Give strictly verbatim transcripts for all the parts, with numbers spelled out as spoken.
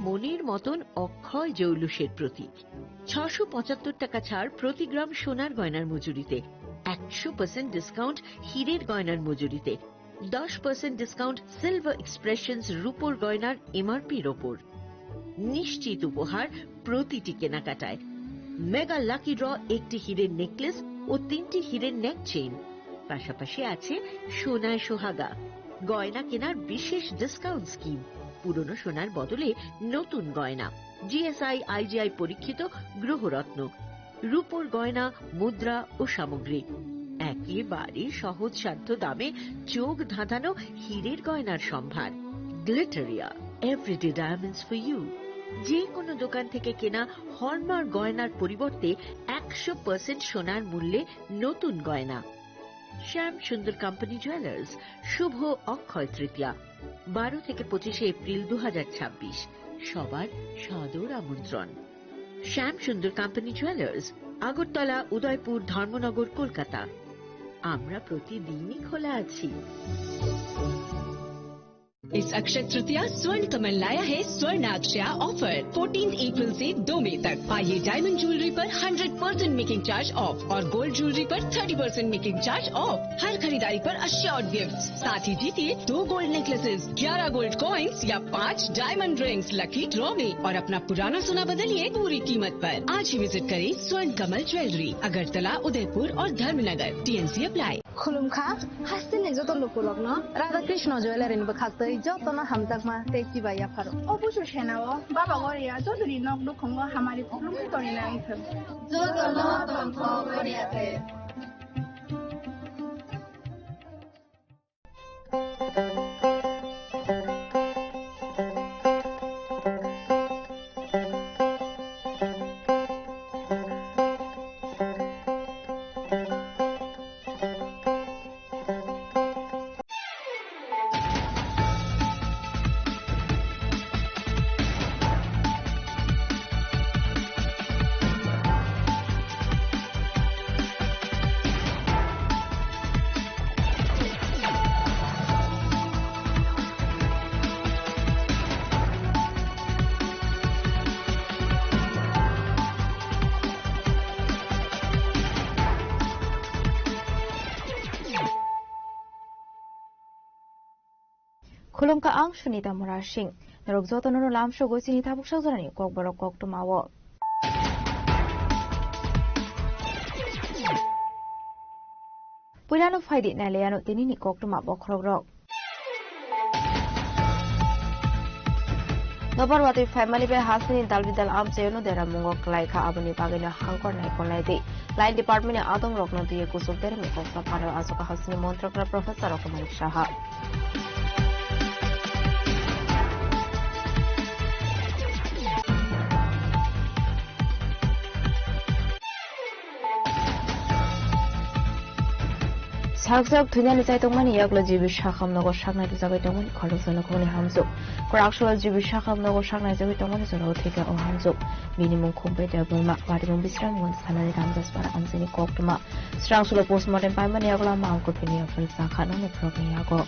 মনের মতন অক্ষয় জৌলুসের প্রতীক। ছশো পঁচাত্তর টাকা ছাড় প্রতি গ্রাম সোনার গয়নার মজুরিতে, একশো পার্সেন্ট ডিসকাউন্ট হীরের গয়নার মজুরিতে, দশ পার্সেন্ট ডিসকাউন্ট সিলভার এক্সপ্রেশনস রূপোর গয়নার এমআরপির ওপর। নিশ্চিত উপহার প্রতিটি কেনাকাটায়। মেগা লাকি ড্র, একটি হীরের নেকলেস ও তিনটি হীরের নেক চেইন। পাশাপাশি আছে সোনায় সোহাগা, গয়না কেনার বিশেষ ডিসকাউন্ট স্কিম, পুরনো সোনার বদলে নতুন গয়না, জিএসআই আইজিআই পরীক্ষিত গ্রহরত্ন, রূপোর গয়না, মুদ্রা ও সামগ্রী, একেবারে সহজসাধ্য দামে চোখ ধাঁধানো হীরের গয়নার সম্ভার। Glitteria, everyday diamonds for you. যে কোনো দোকান থেকে কেনা হলমার্ক গয়নার পরিবর্তে একশো পার্সেন্ট সোনার মূল্যে নতুন গয়না। শ্যাম সুন্দর কোম্পানি জুয়েলার্স, শুভ অক্ষয় তৃতীয়া, বারো থেকে পঁচিশে এপ্রিল দু হাজার ছাব্বিশ, সবার সাদর আমন্ত্রণ। শ্যাম সুন্দর কোম্পানি জুয়েলার্স, আগরতলা, উদয়পুর, ধর্মনগর, কলকাতা। আমরা প্রতিদিনই খোলা আছি। इस अक्षय तृतीया स्वर्ण कमल लाया है स्वर्ण अक्षया ऑफर। फोर्टीन अप्रैल से दो मई तक पाइए डायमंड ज्वेलरी पर hundred percent making charge off और गोल्ड ज्वेलरी पर thirty percent making charge off. हर खरीदारी पर अश्योर्ड गिफ्ट, साथ ही जीतिए दो गोल्ड नेकलेसेस, ग्यारह गोल्ड कॉइन्स या पाँच डायमंड रिंग्स। लकी ड्रॉ में और अपना पुराना सोना बदलिए पूरी कीमत पर। आज ही विजिट करें स्वर्ण कमल ज्वेलरी, अगरतला, उदयपुर और Dharmanagar. TNC apply. Khulumkha, hasteni joto lukurokno Radha Krishna Jewellery ni bwkhaktwi jotono hamjakma tei chibai yapharo. O busu senao Baba Goria jotoni nok nukhungo hamari khulumkha tongwi nang thung. Jotono tongthok Goria te. Khulumkha ang Sunita Murasing. Norok jotono no lamsogo chini tabuk sajorani kokborok koktwmao. Puilano phaidi nailaiano tinini koktwma bokhorokrok. Nobar watwi phaimani bai hasteni dal bidal amchaio no deramungo kwlaikha, aboni bagwino hangkor naikolnai di. Line Department ni adongrokno twiwi kuchuk deremni koksa phano aswk hasteni montrakra Professor Rokamanik Saha. Sak sak thwinani chai tongmani yaklo G B Sakham nogo saknai rwjagwi tongmani khoroksa nukhungni hamjwk. Kwraksalo G B Sakham nogo saknai jagwi tongmani jorao thwikha o hamjwk. Bini mung Khumpui Debbarma, patimung Bisramganj thanani Ramdaspara amchaini koktwma. Swrangsulo postmortem paimani yagulo ama ang kuphini yaphal sakha nokni borokni yago.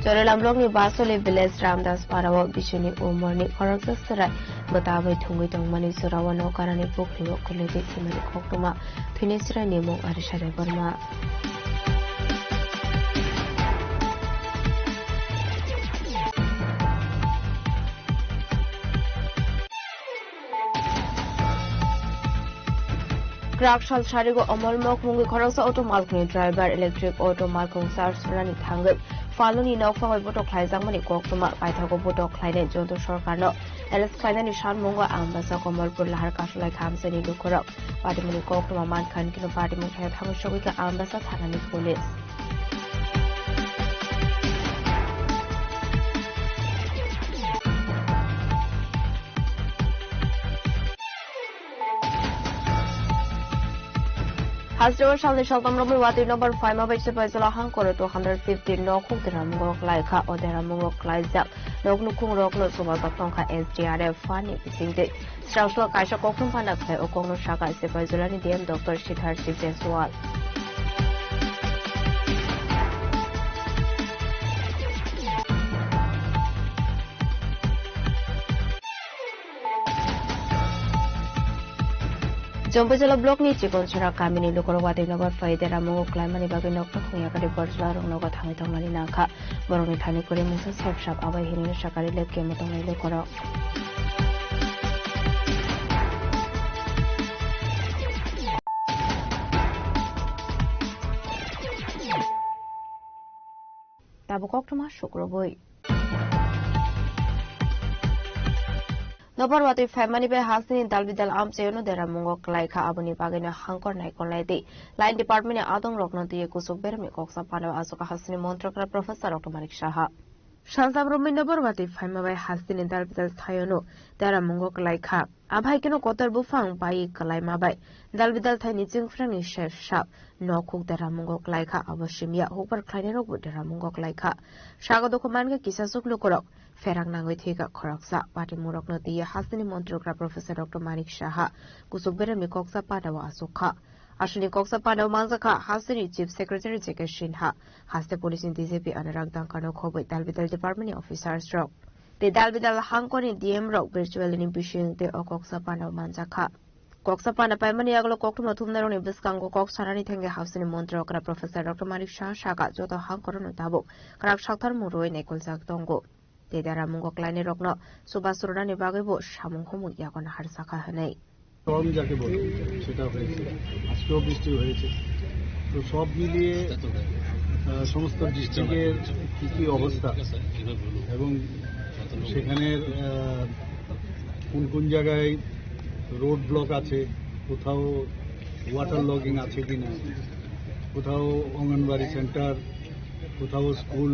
Chorilam blockni Basoli village Ramdas parao bisuni umorni khoroksa chwrai bwtabai thwngwi tongmani jorao nokarani pukhrio kwlwtwi thwimani koktwma. Thwini chwraini mung Arisha Debbarma. Kwrak sal sarigo Omol Mok mungwi khoroksa auto malkhungni driver electric auto malkhung charge rwnani thangwi phaloni nokphangwi botok khlaijakmani koktwma paithago botok khlainai joto sorkarno arrest khlainani sanmungo Ambasa Komolpur Lahar Kasulai khamsani lukurok. Patimungni koktwma mankha hwnkhe patimung thaya thangwi sogwi kha Ambasa thanani police. Hasteo salni saltam romwi watwi nobar phaima bai Sipaijala hangkoro two hundred fifty nok huk deramungo klaikha. O deramungo klaijak nok nukhungrokno chubaljak tongkha S D R F phanni bisingtwi. Sraslo kaisa koktwma phana khlai o kokno sakha Sipaijalani D M Doctor Siddharth Jaiswal. Jombojala block ni Chikonsora kamini lukurok watwi nobar phai deramungo klaimani bagwi nokno khungya kari borjla rok nogo thangwi tongmani nangkha. Borokni thani kwrwi mungsa sep sap abai hinwi sakari lep kemo tongnai lukurok. Tabuk koktwma sukrubui. Nobar watwi phaimani bai hasteni dalbidal amchaiono deramungo klaikha, aboni bagwino hangkor naikolnai tei line department ni adongrokno twiwi kuchuk beremni koksa panao achukha hasteni montrokra Professor Doctor Manik Saha. Saltam romwi nobar watwi phaima bai hasteni dalbidal thaiono deramungo klaikha. Abai keno kotor buphang bai kwlaima bai dalbidal thaini chwngphrangni sep sap nok huk deramungo klaikha, abo simya hukbar khlainairokbo deramungo klaikha. Sago dukhu mankha kisasuk lukurok pherak nangwi thwikha khoroksa. Patimurokno twiwi hasteni montrokra Professor Doctor Manik Saha kuchuk beremni koksa panao achukha. Aswkni koksa panao manjakha hasteni Chief Secretary J K Sinha, haste police ni D G P Anurag Dangkano khobwi dalbidal department ni officers rok tei dalbidal hangkorni D M rok virtually ni bising tei o koksa panao manjakha. Koksa pana paimani yagulo koktwma thumnairokni bwskango kok sanani thangwi hasteni montrokra Professor Doctor Manik Saha sakha, joto hangkorokno tabuk kwrak sakthar mung rwui naikoljak tongo. Tei deramungo klainairokno chubachu rwnani bagwibo samung humung yago naharjakha hwnwi. Storm যাকে বলে, সেটা হয়েছে। আজকেও বৃষ্টি হয়েছে। তো সব মিলিয়ে, আহ, সমস্ত ডিস্ট্রিক্টের কী কী অবস্থা এবং সেখানের, আহ, কোন কোন জায়গায় রোড ব্লক আছে, কোথাও ওয়াটার লগিং আছে কিনা, কোথাও অঙ্গনবাড়ি সেন্টার, কোথাও স্কুল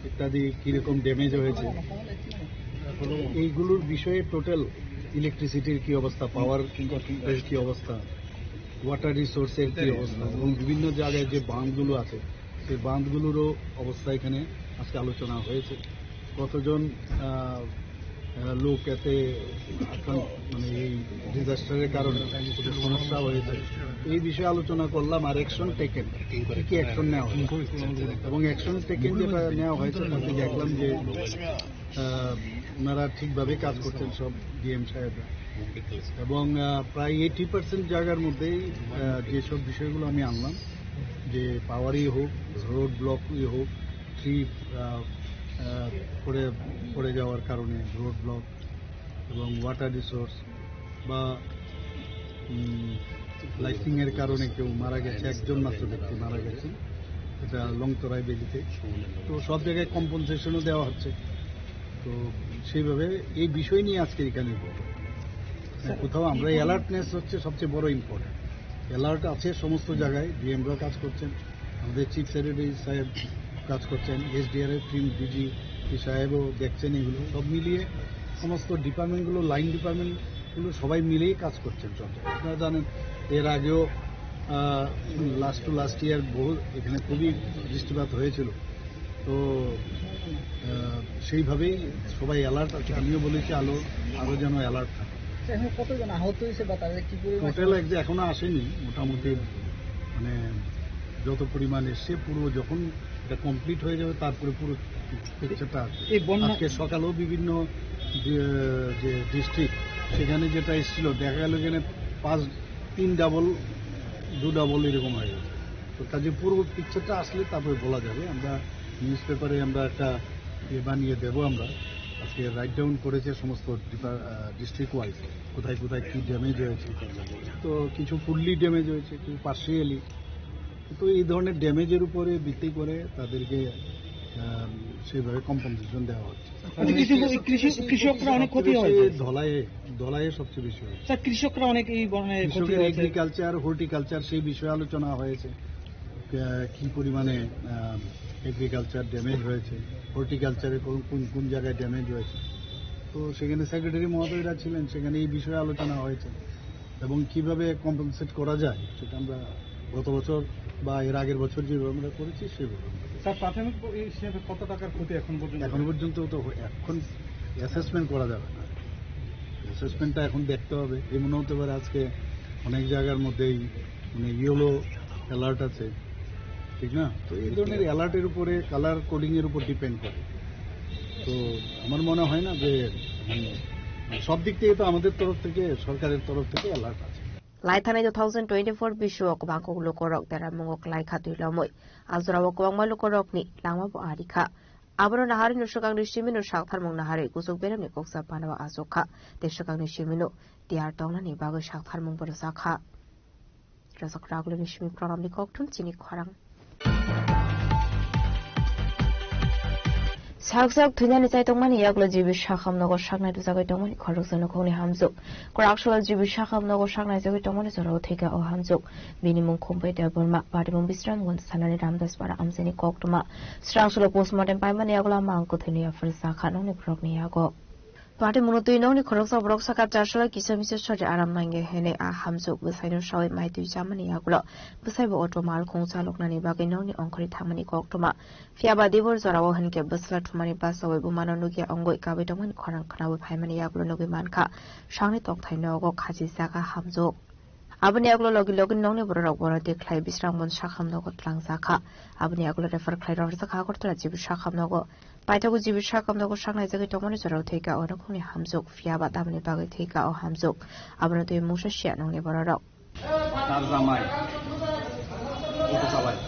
ইত্যাদি কিরকম ড্যামেজ হয়েছে, এইগুলোর বিষয়ে টোটাল ইলেকট্রিসিটির কি অবস্থা, পাওয়ার কি অবস্থা, ওয়াটার রিসোর্সের কি অবস্থা এবং বিভিন্ন জায়গায় যে বাঁধগুলো আছে, সেই বাঁধগুলোরও অবস্থা এখানে আজকে আলোচনা হয়েছে। কতজন, আহ, আহ, লোক এতে আক্রান্ত, মানে, এই ডিজাস্টারের কারণে ওদের সমস্যা হয়েছে, এই বিষয়ে আলোচনা করলাম। আর অ্যাকশন টেকেন, কি কি অ্যাকশন নেওয়া হয়েছে এবং অ্যাকশন টেকেন যেটা নেওয়া হয়েছে, তাতে দেখলাম যে, আহ, ওনারা ঠিকভাবে কাজ করছেন সব ডিএম সাহেবরা। এবং, আহ, প্রায় এইটি পার্সেন্ট জায়গার মধ্যেই, আহ, যেসব বিষয়গুলো আমি আনলাম, যে পাওয়ারই হোক, রোড ব্লকই হোক, ট্রি, আহ, আহ, পড়ে, পড়ে যাওয়ার কারণে রোড ব্লক এবং ওয়াটার রিসোর্স বা, উম, লাইটিং এর কারণে কেউ মারা গেছে, একজন মাত্র ব্যক্তি মারা গেছে, এটা লংতরাই ভ্যালিতে। তো সব জায়গায় কম্পেনসেশনও দেওয়া হচ্ছে। তো সেইভাবে এই বিষয় নিয়ে আজকে এখানে বলবো। হ্যাঁ, কোথাও আমরা অ্যালার্টনেস হচ্ছে সবচেয়ে বড় ইম্পর্টেন্ট। অ্যালার্ট আছে সমস্ত জায়গায়, ডিএমরা কাজ করছেন, আমাদের চিফ সেক্রেটারি সাহেব কাজ করছেন, এসডিআরএফ টিম, ডিজি সাহেবও দেখছেন। এগুলো সব মিলিয়ে সমস্ত ডিপার্টমেন্টগুলো, লাইন ডিপার্টমেন্টগুলো সবাই মিলেই কাজ করছেন সব জায়গায়। আপনারা জানেন, এর আগেও, আহ, লাস্ট টু লাস্ট ইয়ার বহু এখানে খুবই বৃষ্টিপাত হয়েছিল। তো, আহ, সেইভাবেই সবাই অ্যালার্ট আছে। আমিও বলেছি আলো, আরও যেন অ্যালার্ট থাকে। আচ্ছা, এখন কতজন আহত হয়েছে বা তাদের কি পরিমাণ টোটাল এক যে এখনো আসেনি, মোটামুটি মানে যত পরিমাণ এসছে, পুরো যখন এটা কমপ্লিট হয়ে যাবে, তারপরে পুরো পিকচারটা আসবে। এই বন্যা আজকে সকালেও বিভিন্ন যে, যে ডিস্ট্রিক্ট, সেখানে যেটা এসেছিল, দেখা গেল এখানে পাঁচ, তিন ডাবল, দু ডাবল এরকম হয়ে গেছে। তো কাজে পুরো পিকচারটা আসলে তারপরে বলা যাবে। আমরা নিউজ পেপারে আমরা একটা ইয়ে বানিয়ে দেবো আমরা। আজকে রাইট ডাউন করেছে সমস্ত ডিপা-, আহ, ডিস্ট্রিক্ট ওয়াইজ, কোথায় কোথায় কী ড্যামেজ হয়েছে। তো কিছু ফুললি ড্যামেজ হয়েছে, কিছু পার্শিয়ালি। তো এই ধরনের ড্যামেজের উপরে ভিত্তি করে তাদেরকে, আহ, সেইভাবে কম্পেনসেশন দেওয়া হচ্ছে। আচ্ছা, কৃষি-, কৃষি-, কৃষকরা অনেক ক্ষতি হয়েছে। সবচেয়ে বেশি ধলাইয়ে, ধলাইয়ে সবচেয়ে বেশি হয়েছে। স্যার, কৃষকরা অনেক এই বন্যায় ক্ষতি কৃষকের হয়েছে। এগ্রিকালচার, হর্টিকালচার, সেই বিষয়ে আলোচনা হয়েছে। আহ, কি পরিমাণে, আহ, এগ্রিকালচার ড্যামেজ হয়েছে, হর্টিকালচারে কোন, কোন, কোন জায়গায় ড্যামেজ হয়েছে। তো সেখানে সেক্রেটারি মহোদয়রা ছিলেন, সেখানে এই বিষয়ে আলোচনা হয়েছে এবং কিভাবে কম্পেনসেট করা যায় সেটা আমরা গত বছর বা এর আগের বছর যেভাবে আমরা করেছি সেভাবে। স্যার, প্রাথমিক হিসেবে কত টাকার ক্ষতি এখন পর্যন্ত? এখন পর্যন্ত তো এখন অ্যাসেসমেন্ট করা যাবে না। অ্যাসেসমেন্টটা এখন দেখতে হবে। এমন হতে পারে আজকে অনেক জায়গার মধ্যেই মানে ইয়েলো অ্যালার্ট আছে, ঠিক না? তো এই ধরনের অ্যালার্টের উপরে, কালার কোডিং এর উপর ডিপেন্ড করে। তো আমার মনে হয় না যে মানে সব দিক থেকে তো আমাদের তরফ থেকে, সরকারের তরফ থেকে অ্যালার্ট আছে। Laithanai two thousand twenty-four bisio kwbangkuk lukorok deramungo kwlai kha twi lomwi. A jorao kwbangma lukorokni langma bo ari kha. Abono naharwi no swkangni simino sak tharmung naharwi kuchuk beremni kuksa panao achuk kha. Tei swkangni simino tiyar tongnani bagwi sak tharmung bo rwchak kha. Rwchak ragulini simi pranamni kokthum chini khorang. Sak sak thwinani chai tongmani yagulo G B Sakham nogo saknai rwjagwi tongmani khoroksa nukhungni hamjwk. Kwraksalo G B Sakham nogo saknai jagwi tongmani jorao thwika o hamjwk. Bini mung Khumbai Debbarma, patimung Bisramganj thanani Ramdaspara amchaini koktwma. Swrangsalo postmortem paimani yagulo ama ang kwthwini yaphar sakha nokni borokni yago. Patimungno twi nokni khoroksa borok saka charsala kisa misa sori aram nangya hwnwi a hamjwk bwsaino sawi mai twi chamani yagulo bwsaibo auto malkhung chaloknani bagwi nokni ongkhorwi thangmani koktwma. Phiyaba dibor jorao hwnkhe bwsla thumani basaui bumano nukya wngwi kabwi tongmani khorang khnaui phaimani yagulo nugwi mankha, sakni tongthai nogo khachijak a hamjwk. Aboni yagulo logi logi nokni bororok bono tikhlai Bisramganj Sakham nogo twlangjakha. Aboni yagulo refer khlai rohorjakha Agartala G B Sakham nogo. Paithago G B Sakham nogo saknai jagwi tongmani jorao thwika o nukhungni hamjwk, phiyaba tamoni bagwi thwika o hamjwk. Abono twi mungsa siya nokni bororok. তার জামাই অটো চালায়,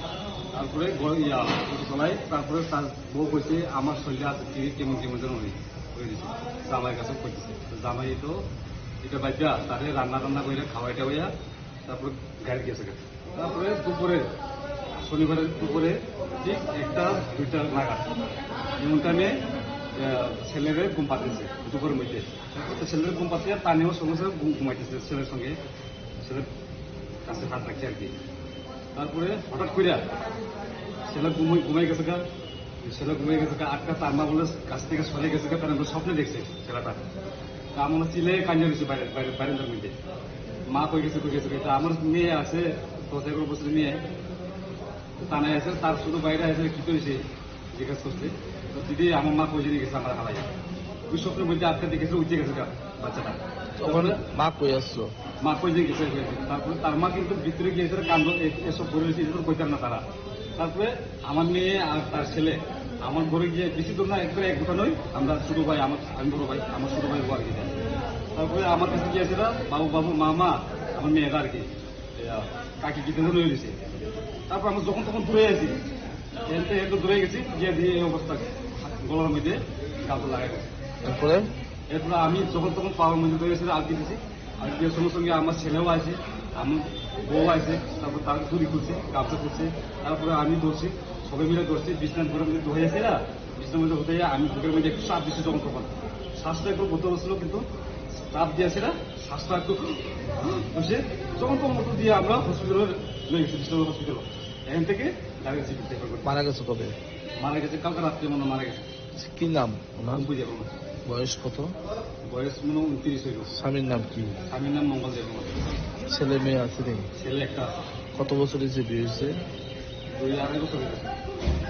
তারপরে গ-, ইয়া, অটো চালায়, তারপরে তার বউ কইছে, "আমার শরীরে আছে কি, কেমন কেমন যেন হয়ে, হয়ে দিছে।" জামাইয়ের কাছে কইতেছে। তো জামাই তো এটা বাইদ্যা, তারে রান্না টান্না করে খাওয়াই টাওয়াইয়া তারপর গাড়ি গেছে গা। তারপরে দুপুরে, শনিবারের দুপুরে ঠিক একটা দুইটা নাগাদ এমন টাইমে, আহ, ছেলেরে ঘুম পাড়তেছে দুপুরের মধ্যে। তো ছেলেরে ঘুম পাড়তে তানিও সঙ্গে সঙ্গে ঘুম-, ঘুমাইতেছে ছেলের সঙ্গে, ছেলের কাছে হাত রাখছে আর কি। তারপরে হঠাৎ করে ছেলে ঘুমাই, ঘুমাই গেছে গা, ছেলে ঘুমাই গেছে গা, আটকা তার মা বলে কাছ থেকে সরে গেছে গা, কারণ আমরা স্বপ্নে দেখছি ছেলেটা। তা আমরা চিলে কান্না দিছি বাইরে, বাইরে, বারান্দার মধ্যে। মা কই গেছে, কই গেছে, কই গেছে? আমার মেয়ে আছে দশ এগারো বছরের মেয়ে, তো তা নাই আছে, তার শুধু বাইরে আছে, কি করেছে? জিজ্ঞেস করছে, তো দিদি, আমার মা কই জানি গেছে, আমার হালাই। ওই স্বপ্নের মধ্যে আটকে দেখেছে, উঠে গেছে গা বাচ্চাটা। তখন মা কই আসলো? মা কই যে গেছে, গেছে। তারপরে তার মা কিন্তু ভিতরে গিয়ে এসে কান্দ, এ-, এসব করে রয়েছে, এসব কইতাম না তারা। তারপরে আমার মেয়ে আর তার ছেলে আমার ঘরে গিয়ে বেশি দূর না, একবারে এক ঘন্টা নয়, আমরা ছোট ভাই, আমার, আমি বড় ভাই, আমার ছোট ভাই ও আর কি। তারপরে আমার কাছে গিয়ে এসে, "বাবু, বাবু, মা, মা", আমার মেয়েটা আর কি। ইয়া, কাকি কি ধরে রয়ে গেছে। তারপর আমরা যখন তখন দূরে আছি, এনতে একটু দূরে গেছি, গিয়ে দিয়ে এই অবস্থা, গলার মধ্যে গাছ লাগাই গেছে। এরপরে? এরপরে আমি যখন তখন পাওয়ার মধ্যে ধরে এসে আটকে দিয়েছি। আর গিয়ে সঙ্গে সঙ্গে আমার ছেলেও আছে, আমার বউ আছে, তারপর তার চুরি করছে, গামছা করছে, তারপরে আমি ধরছি, সবাই মিলে ধরছি, বিছনার ঘরে মধ্যে ধরে আছে না, বিছনার মধ্যে হতে আমি বুকের মধ্যে একটু চাপ দিচ্ছি যখন তখন। শ্বাসটা একটু করতে বলছিল, কিন্তু চাপ দিয়েছে না, শ্বাসটা একটু বসে যখন তখন মতো দিয়ে আমরা হসপিটালে নিয়ে গেছি, বিষ্ণুপুর হসপিটাল। এখান থেকে ডাইরেক্ট জিপি রেফার করি। মারা গেছে কবে? মারা গেছে কালকে রাত্রে মনে হয় মারা গেছে। কি নাম ওনার? অম্বুজা বর্মন। বয়স কত? বয়স মনে হয় ঊনত্রিশ হইব। স্বামীর নাম কি? স্বামীর নাম মঙ্গল দেব বর্মন। ছেলে মেয়ে আছে নি? ছেলে একটা আছে। কত বছর হয়েছে বিয়ে হয়েছে? দুই আড়াই বছর হয়ে গেছে।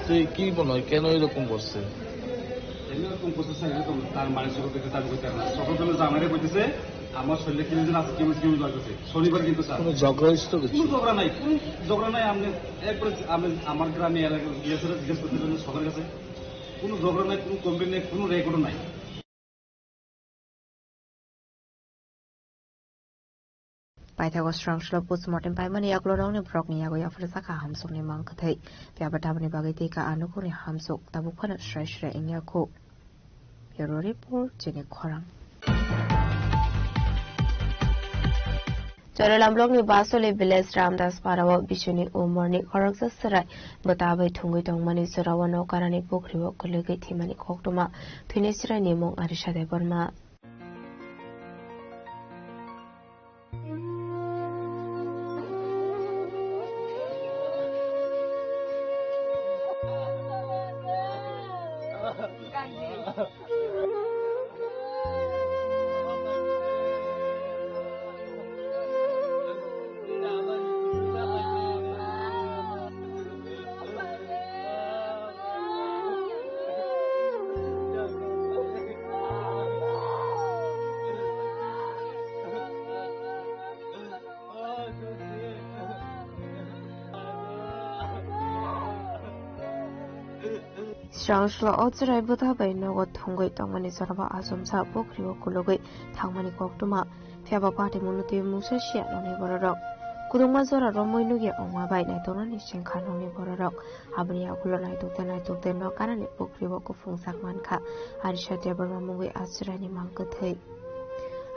তো এই কি মনে হয়, কেন এরকম করছে? এমনি এরকম করছে স্যার, এরকম তার মানসিকতা একটু দাবি করতে পারে না। সকালবেলা জামাইরে বলতেছে, "আমার শরীরে কেমন যেন আছে, কেমন কেমন লাগতেছে।" শনিবার কিন্তু স্যার। কোনো ঝগড়া হয়েছিল কিছু? কোনো ঝগড়া নাই, কোনো ঝগড়া নাই। আপনি একবারে আপনি আমার গ্রামে এলাকায় জিজ্ঞেস করে, জিজ্ঞেস করতে পারেন সবার কাছে। কোনো ঝগড়া নাই, কোনো কমপ্লেন নাই, কোনো রেকর্ডও নাই। Paithago srang srok postmortem paimani yagulo nokni borokni yago yaphar sakha hamsokni mang kwthwi. Phiya ba tamni bagwi tei ka a nukhungni hamsok tabuk phano srai srai wngya kho. Bureau report, chini khorang. Chorilam blockni Basoli village Ramdas parao bisuni umorni khoroksa chwrai bwta bai thwngwi tongmani jorao nokarani pukhrio kwlwgwi thwimani koktwma thwini chwraini mung Arisha Debbarma. Srang slo o chwrai bwtha bai nogo thwngwi tongmani jorao achomsa pukhrio kulugwi thangmani koktwma. Phiya ba patimungno twi mungsa siya nokni bororok. Kwdwngma jora romwi nukya wngma bai naitoknani sengkha nokni bororok. Aboni yagulo naitukde naitukde nok ganani pukhrio kuphungjak mankha. Arisa Debbarma mungwi a chwraini mang kwthwi.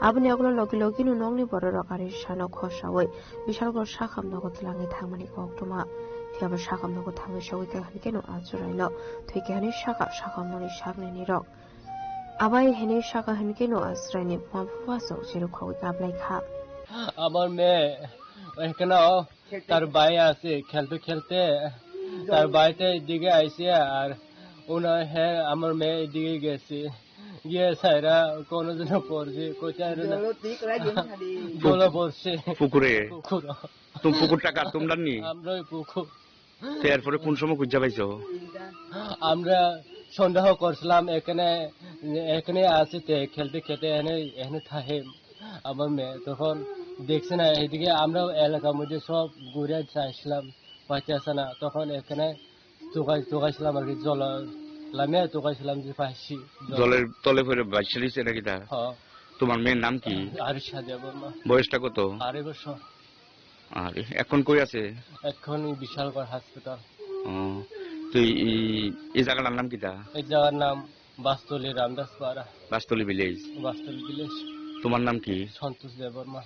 Aboni yagulo logi logino nokni bororok Arisano khosaui Bishalgor sakham nogo twlangwi thangmani koktwma. Phiya ba sakham nogo thangwi sogwi kha hwnkhe no a chwraino thwi khe hwnwi sakha sakhamoni sakni nirok. Abai hwnwi sakha hwnkhe no a chwraini buma bupha sok chirwk khogwi kaplai kha. আমার মেয়ে এখানে তার ভাই আছে, খেলতে খেলতে তার ভাইটা এদিকে আইছে, আর ওনার, হ্যাঁ, আমার মেয়ে এদিকে গেছে, গিয়ে সাইরা কোনো জন্য পড়ছে, কোথায় রে না? জল ঠিক লাগে না রে। জলে পড়ছে। পুকুরে? পুকুর। তুমি পুকুরটা কার, তোমরা নি? আমরাই পুকুর। তো এরপরে কোন সময় খুঁজে পাইছো? আমরা সন্দেহ করছিলাম এখানে, এখানে আছে, তে খেলতে খেলতে এনে, এনে থাকে আমার মেয়ে। তখন দেখছে না, এদিকে আমরা এলাকার মধ্যে সব ঘুরে চাইছিলাম, পাইতেছে না। তখন এখানে তোকাই-, তোকাইছিলাম আর কি, জল লামে তোকাইছিলাম যে পাইছি। জল। জলের তলে পড়ে বাঁচছে নাকি তা? হ্যাঁ। তোমার মেয়ের নাম কি? আরিশা দেববর্মা। বয়সটা কত? আড়াই বছর। আর এখন কই আছে? এখন এই বিশালগড় হসপিটাল। ও, তো এই, এই জায়গাটার নাম কিতা? এই জায়গার নাম বাস্তলি রামদাসপাড়া। বাস্তলি ভিলেজ? বাস্তলি ভিলেজ। তোমার নাম কি? সন্তোষ Debbarma.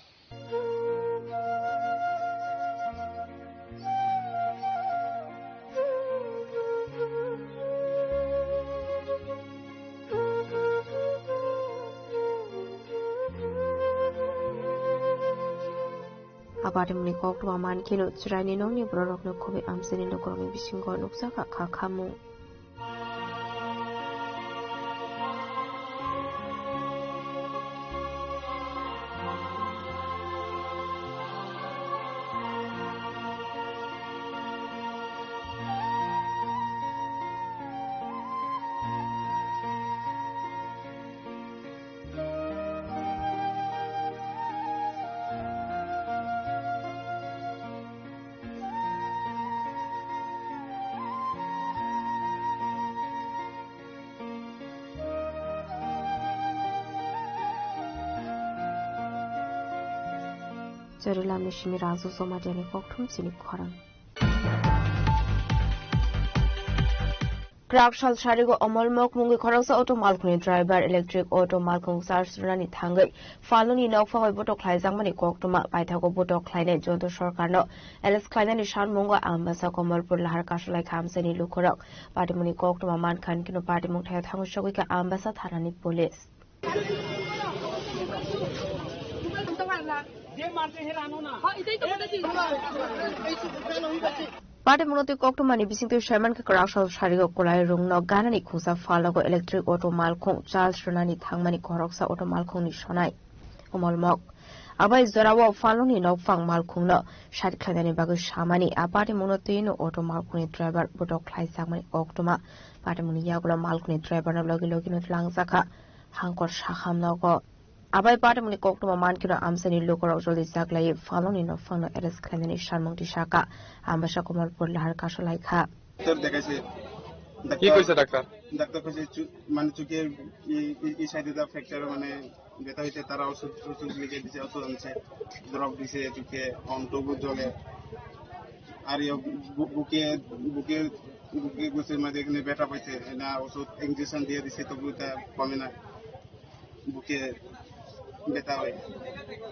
Abarimni koktwma mankheno chwraini nokni bororokno khobwi amchaini lukurokni bisingo nukjakha kha khamung. Charilamni simi Raju Jomatiani kokthum chini khorang. Kwrak sal sarigo Omol Mok mungwi khoroksa auto malkhungni driver electric auto malkhung charge rwnani thangwi phaloni nokphangwi botok khlaijakmani koktwma paithago botok khlainai joto sorkarno arrest khlainani sanmungo Ambasa Komolpur Lahar Kasolai khamsani lukurok patimungni koktwma mankha hwnkhe patimung thaio thangwi sogwi kha Ambasa thanani police. Patimungno twi koktwmani bisingtwi saimankha kwrak sal sarigo kwlairokno ganani khungsa phalogo electric auto malkhung charge rwnani thangmani khoroksa auto malkhungni sonai Omol Mok. Abai jorao phaloni nokphang malkhungno side khlainani bagwi samani a patimungno twino auto malkhungni driver botok khlaijakmani koktwma patimungni yagulo malkhungni driverno logi logino twlangjakha. Hangkor sakham nogo. Abai patimungni koktwma mankheno amchaini lukurok joldi chaklaiwi phaloni nokphangno arrest khlainani sanmung tisaka Ambasa Komolpur Lahar Kasolai kha. Doctor দেখাইছে। কি ডাক্তার কইছে doctor? Doctor কইছে চু-, মানে চোখে এই, এই, এই সাইডে যা ফ্র্যাকচার মানে ব্যথা হইছে, তারা ওষুধ, ওষুধ লিখে দিছে, ওষুধ আনছে, ড্রপ দিছে চোখে, অন তবু জ্বলে। আর ইয়ে বু-, বুকে, বুকে, বুকে গুছে মাঝে এখানে ব্যথা পাইছে, না ওষুধ ইঞ্জেকশন দিয়ে দিছে, তবু এটা কমে না। বুকে ব্যথা হয়।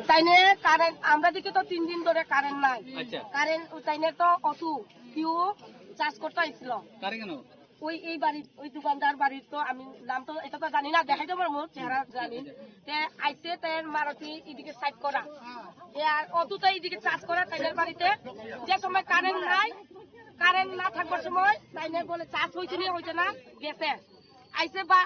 তাইনে কারেন্ট, আমরা দিকে তো তিন দিন ধরে কারেন্ট নাই। আচ্ছা। কারেন্ট, তাইনে তো অটো, কেউ চার্জ করতে আইছিল। কারে কেন? ওই এই বাড়ির, ওই দোকানদার বাড়ির তো আমি নাম তো, এটা তো জানি না, দেখাইতে পারবো, চেহারা জানি। তে আইছে, তাই মারুতি এদিকে সাইড করা। এ আর অটো তো এইদিকে চার্জ করা, তাইনের বাড়িতে। যে সময় কারেন্ট নাই, কারেন্ট না থাকবার সময়, তাইনে বলে চার্জ হইছে না, হইছে না, গেছে। আইছে বা,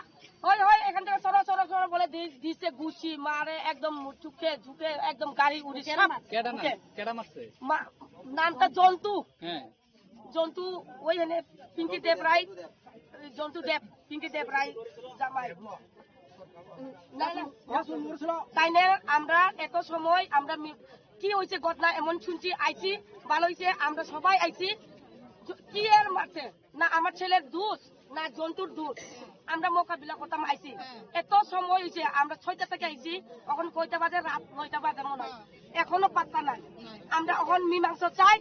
"ওই, ওই, এখান থেকে সরো, সরো, সরো," বলে দি-, দিছে ঘুষি, মারে একদম চুকে, ঝুঁকে, একদম গাড়ি উড়ে কেডা সব মার-, কেডা না? উঠে। কেডা মারছে? মা-, নামটা জন্তু। হ্যাঁ। জন্তু, ওইখানে পিঙ্কি দেব রায়, জন্তু দেব, পিঙ্কি দেব রায় জামাই। না, না। তাই না, আমরা এত সময় আমরা মি-, কি হয়েছে ঘটনা এমন শুনছি, আইছি, ভালো হয়েছে, আমরা সবাই আইছি। জ-, কি এর মারতে? না, আমার ছেলের দোষ, না জন্তুর দুধ। আমরা মোকাবিলা করতাম আইছি। এত সময় হইছে, আমরা ছয়টা থেকে আইছি, এখন কয়টা বাজে? রাত নয়টা বাজে মনে হয়। এখনো পাত্তা নাই। আমরা এখন মীমাংসা চাই।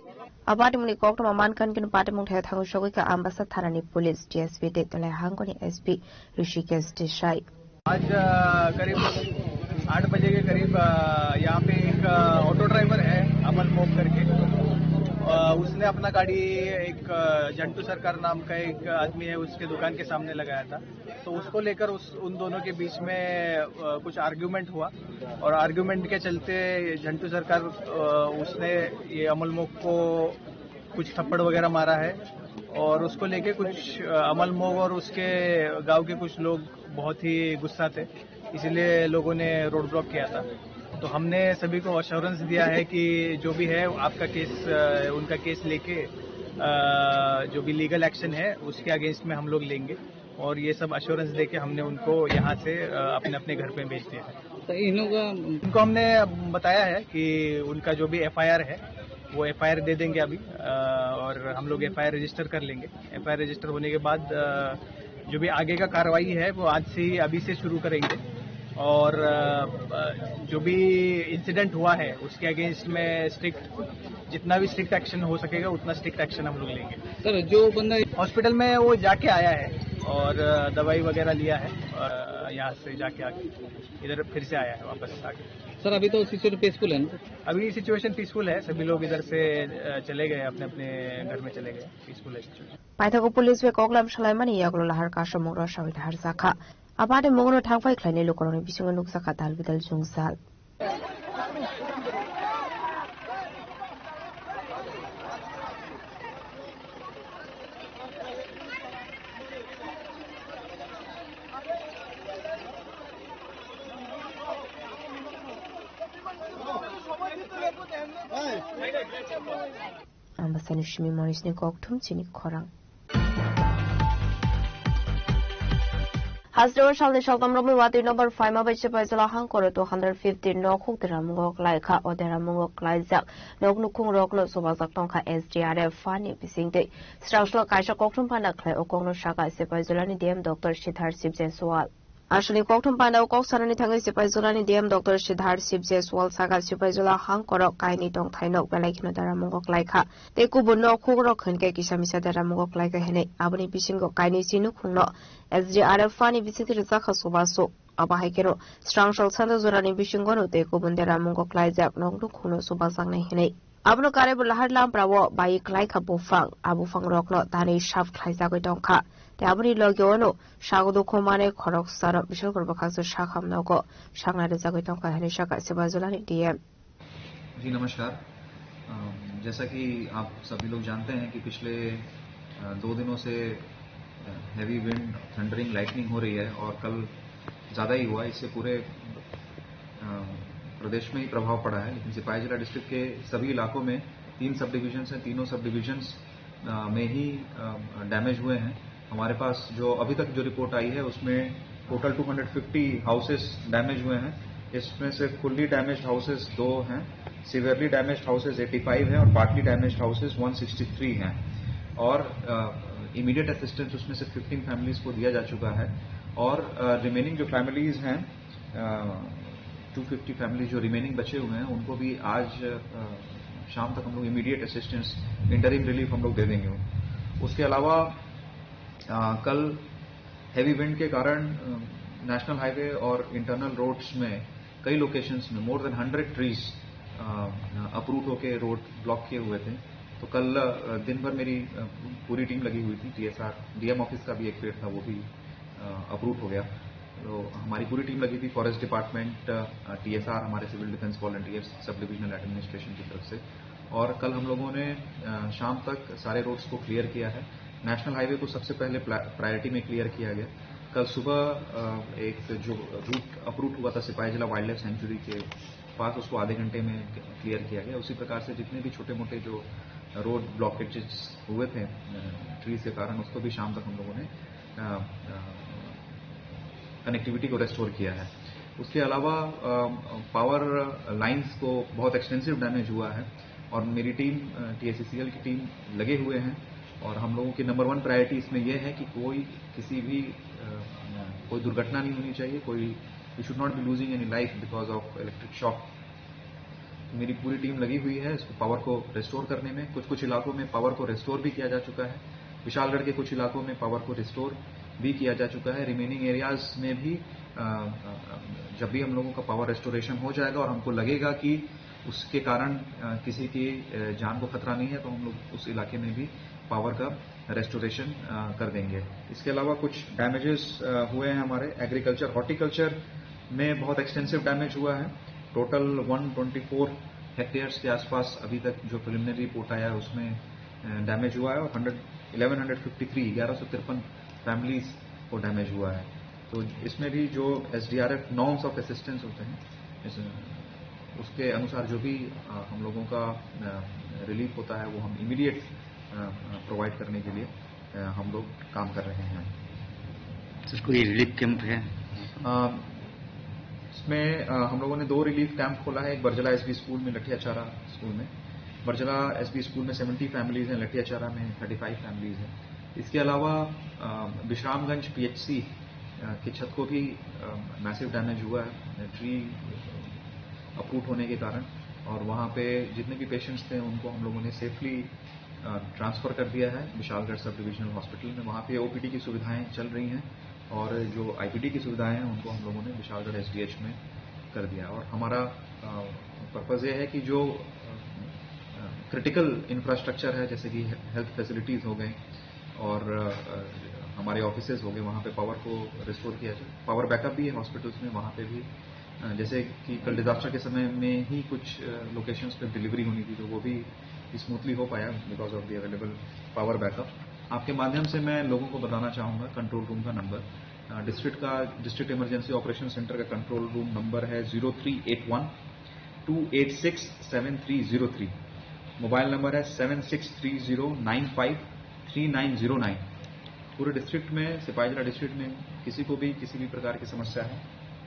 Abatimni koktoma mankan kin patimung thaya thangu sogwi ka Ambasa thanani police, D S P tei Talai hangkoni S P Rishikesh Desai. आज अ, करीब आठ बजे के करीब, अ, यहाँ पे एक, अ, ऑटो ड्राइवर है, अमल मोग करके। अ, उसने अपना गाड़ी एक, अ, जंटू सरकार नाम का एक आदमी है, उसके दुकान के सामने लगाया था। तो उसको लेकर उस, उन दोनों के बीच में, अ, कुछ आर्ग्यूमेंट हुआ और आर्ग्यूमेंट के चलते जंटू सरकार, अ, उसने ये अमल मोग को कुछ थप्पड़ वगैरह मारा है और उसको लेके कुछ, अ, अमल मोग और उसके गांव के कुछ लोग बहुत ही गुस्सा थे, इसीलिए लोगों ने रोड ब्लॉक किया था। तो हमने सभी को अश्योरेंस दिया है कि जो भी है आपका केस, अ, उनका केस लेके, अ, जो भी लीगल एक्शन है उसके अगेंस्ट में हम लोग लेंगे। और ये सब अश्योरेंस देके हमने उनको यहाँ से, अ, अपने अपने घर पे भेज दिया है। तो इन लोग इनको हमने बताया है कि उनका जो भी एफआईआर है वो एफआईआर दे देंगे अभी, अ, और हम लोग एफआईआर रजिस्टर कर लेंगे। एफआईआर रजिस्टर होने के बाद, अ, जो भी आगे का कार्रवाई है वो आज से ही, अभी से शुरू करेंगे। और, अ, जो भी इंसिडेंट हुआ है उसके अगेंस्ट में स्ट्रिक्ट, जितना भी स्ट्रिक्ट एक्शन हो सकेगा उतना स्ट्रिक्ट एक्शन हम लोग लेंगे। सर, जो बंदा हॉस्पिटल में वो जाके आया है और, अ, दवाई वगैरह लिया है और, अ, यहाँ से जाके आके इधर फिर से आया है वापस आके। सर, अभी तो सिचुएशन पीसफुल है ना? अभी सिचुएशन पीसफुल है, सभी लोग इधर से, अ, चले गए, अपने अपने घर में चले गए, पीसफुल है situation. Paithago police bai koklam salaimani yagulo lahar kasamung rw sawi lahar jakha. Abade mungno thangpai khlainai lukurokni bisingo nukjakha dal bidal jwngjal. Ambasani simi Monisni kokthum chini khorang. Hasteo salni saltam romwi watwi nobar phaima bai Sipaijala hangkoro two hundred fifty nok huk deramungo klaikha. O deramungo klaijak nok nukhung rokno chubajak tongkha S D R F fund ni bisingtwi. Srangso kaisa kokthum phana khlai o kokno saka Sipaijala ni D M Doctor Siddharth Sibjay Sual. Aswkni kokthum panda o kok sanani thangwi Sipaijolani D M Doctor Siddharth Sibjay Sual saka Sipaijala hangkoro kainwi tongthai nok belai kheno deramungo klaikha. Tei kubun nok hukrok hwnkhe kisa misa deramungo klaikha hinwi. Aboni bisingo kainwi chi nukhungno S D R F fund ni bisingtwi rwjakha chubachu. Abo hai kheno srangso sanda jorani bisingono tei kubun deramungo klaijak nok nukhungno chubajaknai hinwi. Abono karaibo lahar lamprao bai klaikha buphang, a buphang rokno tanwi sap khlaijagwi tongkha. Tei aboni logio no sago dukhu manwi khoroksano Bishalpur bwkhaksa sakham nogo sakna rijagwi tongkha hinwi sakha Sipaijolani D M. जी नमस्कार। अम, जैसा कि आप सभी लोग जानते हैं कि पिछले, अ, दो दिनों से, अ, हैवी विंड, थंडरिंग, लाइटनिंग हो रही है और कल ज़्यादा ही हुआ, इससे पूरे, अ, प्रदेश में ही प्रभाव पड़ा है। लेकिन सिपाही जिला डिस्ट्रिक्ट के सभी इलाकों में तीन सब डिवीजन्स हैं, तीनों सब डिवीजन्स, अ, में ही, अ, डैमेज हुए हैं। हमारे पास जो अभी तक जो रिपोर्ट आई है, उसमें total two hundred fifty houses damage हुए हैं। इसमें से फुल्ली डैमेज्ड हाउसेस दो हैं, severely damaged houses eighty five हैं और partly damaged houses one sixty three हैं। और, अ, इमीडिएट असिस्टेंस उसमें से फिफ्टीन फैमिलीज को दिया जा चुका है और, अ, रिमेनिंग जो फैमिलीज हैं, अ, टू फिफ्टी फैमिलीज जो रिमेनिंग बचे हुए हैं, उनको भी आज, अ, शाम तक हम लोग इमीडिएट असिस्टेंस, इंटरिम रिलीफ हम लोग दे देंगे उनको। उसके अलावा, अ, कल हैवी विंड के कारण, अ, नेशनल हाईवे और इंटरनल रोड्स में कई लोकेशंस में मोर देन हंड्रेड ट्रीज, अ, अपरूट होके रोड ब्लॉक किए हुए थे। तो कल, अ, दिन भर मेरी, अ, पूरी टीम लगी हुई थी। टीएसआर, डीएम ऑफिस का भी एक पेड़ था, वो भी, अ, अपरूट हो गया। तो हमारी पूरी टीम लगी थी, फॉरेस्ट डिपार्टमेंट, अ, टीएसआर, हमारे सिविल डिफेंस वॉलंटियर्स, सब डिविजनल एडमिनिस्ट्रेशन की तरफ से। और कल हम लोगों ने, अ, शाम तक सारे रोड्स को क्लियर किया है। नेशनल हाईवे को सबसे पहले प्ला-, प्रायोरिटी में क्लियर किया गया। कल सुबह, अ, एक जो रूट अपरूट हुआ था सिपाही जिला वाइल्ड लाइफ सेंचुरी के पास, उसको आधे घंटे में क्लियर किया गया। उसी प्रकार से जितने भी छोटे मोटे जो रोड ब्लॉकेजेस हुए थे, अ, ट्रीज के कारण, उसको भी शाम तक हम लोगों ने, अ, अ, कनेक्टिविटी को रेस्टोर किया है। उसके अलावा, अ, पावर लाइंस को बहुत एक्सटेंसिव डैमेज हुआ है और मेरी टीम, अ, टीएससीसीएल की टीम लगे हुए हैं। और हम लोगों की नंबर वन प्रायोरिटी इसमें यह है कि कोई किसी भी, अ, कोई दुर्घटना नहीं होनी चाहिए, कोई, we should not be losing any life because of electric shock। मेरी पूरी टीम लगी हुई है इसको, पावर को रिस्टोर करने में। कुछ कुछ इलाकों में पावर को रिस्टोर भी किया जा चुका है। विशालगढ़ के कुछ इलाकों में पावर को रिस्टोर भी किया जा चुका है। रिमेनिंग एरियाज में भी, अ, अ, जब भी हम लोगों का पावर रिस्टोरेशन हो जाएगा और हमको लगेगा कि उसके कारण, अ, किसी की, अ, जान को खतरा नहीं है, तो हम लोग उस इलाके में भी पावर का रिस्टोरेशन, अ, कर देंगे। इसके अलावा कुछ डैमेजेस, अ, हुए हैं हमारे एग्रीकल्चर, हॉर्टिकल्चर में बहुत एक्सटेंसिव डैमेज हुआ है। Total one twenty four hectares के आसपास अभी तक जो प्रिलिमिनरी रिपोर्ट आया है, उसमें, अ, डैमेज हुआ है और hundred, eleven hundred fifty three, ग्यारह सौ तिरपन फैमिलीज को डैमेज हुआ है। तो इसमें भी जो एसडीआरएफ नॉर्म्स ऑफ असिस्टेंस होते हैं, इस, उसके अनुसार जो भी, अ, हम लोगों का, अ, रिलीफ होता है, वो हम इमीडिएट, अ, अ, प्रोवाइड करने के लिए, अ, हम लोग काम कर रहे हैं। सर, कोई रिलीफ कैंप है? अ, इसमें, अ, हम लोगों ने दो रिलीफ कैंप खोला है, एक बरजला एसबी स्कूल में, लठियाचारा स्कूल में। बरजला एसबी स्कूल में सेवेंटी फैमिलीज हैं, लठियाचारा में थर्टी फ़ाइव फैमिलीज हैं। इसके अलावा, अ, विश्रामगंज पीएचसी, अ, की छत को भी, अ, मैसिव डैमेज हुआ है, ट्री अपरूट होने के कारण, और वहाँ पे जितने भी पेशेंट्स थे, उनको हम लोगों ने सेफली, अ, ट्रांसफ़र कर दिया है विशालगढ़ सब डिविजनल हॉस्पिटल में। वहाँ पे ओपीडी की सुविधाएं चल रही हैं और जो आईपीडी की सुविधाएं हैं, उनको हम लोगों ने विशालगढ़ एसडीएच में कर दिया। और हमारा, अ, पर्पज़ ये है कि जो, अ, अ, क्रिटिकल इंफ्रास्ट्रक्चर है, जैसे कि हेल्थ फैसिलिटीज़ हो गए और, अ, अ, हमारे ऑफिसेज हो गए, वहाँ पे पावर को रिस्टोर किया जाए। पावर बैकअप भी है हॉस्पिटल्स में, वहाँ पे भी, अ, जैसे कि कल डिजास्टर के समय में ही कुछ, अ, लोकेशंस पे डिलीवरी होनी थी, तो वो भी स्मूथली हो पाया because of the available power backup। आपके माध्यम से मैं लोगों को बताना चाहूँगा कंट्रोल रूम का नंबर। अ, डिस्ट्रिक्ट का, डिस्ट्रिक्ट इमरजेंसी ऑपरेशन सेंटर का कंट्रोल रूम नंबर है zero three eight one two eight six seven three zero three. Mobile number है seven six three zero nine five three nine zero nine. पूरे district में, सिपाही जला डिस्ट्रिक्ट में किसी को भी किसी भी प्रकार की समस्या है,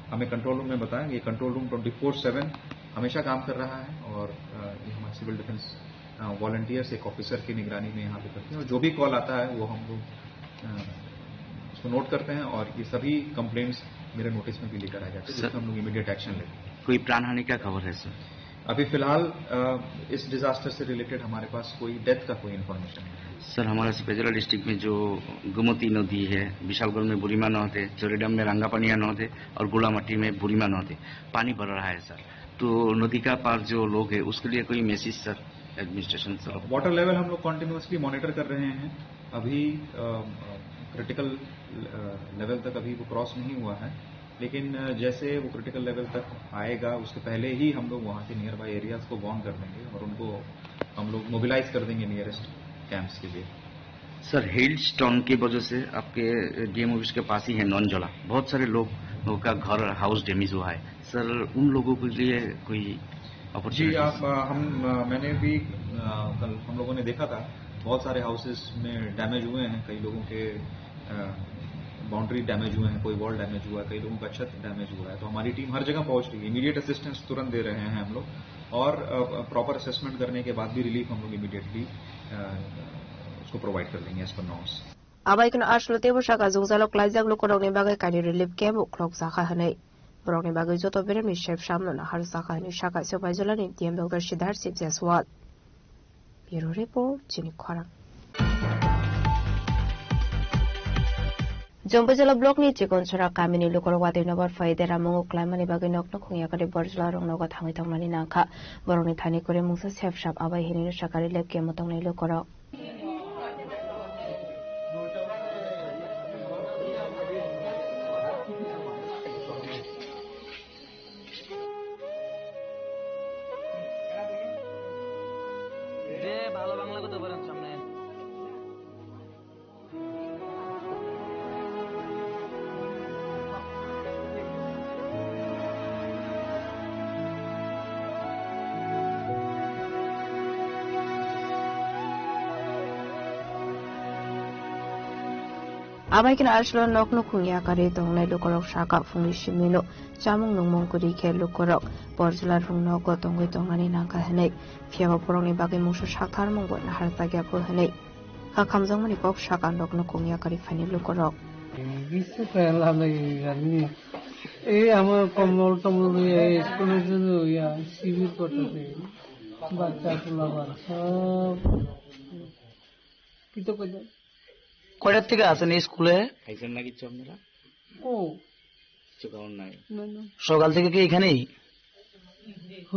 हमें कंट्रोल रूम में बताएं। ये control room twenty four seven हमेशा काम कर रहा है और, अ, ये हमारे सिविल डिफेंस, अ, वॉलंटियर्स एक ऑफिसर की निगरानी में यहाँ पे करते हैं और जो भी कॉल आता है, वो हम लोग, अ, उसको नोट करते हैं और ये सभी कंप्लेंट्स मेरे नोटिस में भी लेकर आ जाते हैं, सर, जिसमें हम लोग इमीडिएट एक्शन लेते हैं। कोई प्राणहानि का खबर है, सर? अभी फिलहाल, अ, इस डिजास्टर से रिलेटेड हमारे पास कोई डेथ का कोई इंफॉर्मेशन नहीं है। सर, हमारे सिपाही जला डिस्ट्रिक्ट में जो गोमती नदी है, विशालगढ़ में बुढ़ीमा नहर है, चोरीडाम में रंगापानिया नहर है और गोलामाटी में बुढ़ीमा नहर है, पानी भर रहा है, सर। तो नदी का पार जो लोग हैं, उसके लिए कोई मैसेज, सर, एडमिनिस्ट्रेशन से? वाटर लेवल हम लोग कंटिन्यूअसली मॉनिटर कर रहे हैं। अभी, अ, अ, क्रिटिकल, अ, लेवल तक अभी वो क्रॉस नहीं हुआ है, लेकिन, अ, जैसे वो क्रिटिकल लेवल तक आएगा, उसके पहले ही हम लोग वहाँ के नियर बाय एरियाज को वार्न कर देंगे और उनको हम लोग मोबिलाइज कर देंगे नियरेस्ट कैंप्स के लिए। सर, हेलस्टोर्म की वजह से आपके डीएम ऑफिस के पास ही है नौनजोला, बहुत सारे लोग, लोगों का घर, हाउस डैमेज हुआ है। सर, उन लोगों के लिए कोई जी, अपॉर्चुनिटी? आप, अ, हम, अ, मैंने भी, अ, कल हम लोगों ने देखा था, बहुत सारे हाउसेस में डैमेज हुए हैं, कई लोगों के, अ, बाउंड्री डैमेज हुए हैं, कोई वॉल डैमेज हुआ है, कई लोगों का छत डैमेज हुआ है। तो हमारी टीम हर जगह पहुंच रही है, इमीडिएट असिस्टेंस तुरंत दे रहे हैं हम लोग और, अ, प्रॉपर असेसमेंट करने के बाद भी रिलीफ हम लोग इमीडिएटली, अ, उसको प्रोवाइड कर देंगे एज पर norms. Abai kheno aswk teibo saka jwngjalo klaijak lukurokni bagwi kainwi relief camp-o khulokjakha hwnwi. Borokni bagwi joto beremni sep samno naharjakha hwnwi sakha Sipaijolani D M Doctor Siddharth Singh Jaiswal. Bureau Report, Chini Khorang. Jomboi Jala block ni Chikonsora kamini lukurok watwi nobar phai deramungo klaimani bagwi nokno khungya kwrwi Borjola rok nogo thangwi tongnani nangkha. Borokni thani kwrwi mungsa sep sap abai hinwi sakha relief camp-o tongnai lukurok. যে ভালো বাংলা করতে পারেন সামনে। Abai kheno aswk nokno khungya kwrwi tongnai lukurok saka phungni simino chamung nungmung kwrwi khe lukurok Borjola rok nogo tongwi tongnani nangkha hwnwi, phiyaba borokni bagwi mungsa saktharmungbo naharjakya bo hwnwi. Hakhamjakmani kok sakha nokno kongya kari phaini lukurok. Bisu kaya lamai gani. Ei ama komol tomol ya school junu ya sibir korte. Bacha pula bar sob. Kito koi. কয়টার থেকে আছেন এই স্কুলে? খাইছেন না কিচ্ছু আপনারা? ও। কিচ্ছু খাওয়ার নাই? না, না। সকাল থেকে কি এখানেই? হ,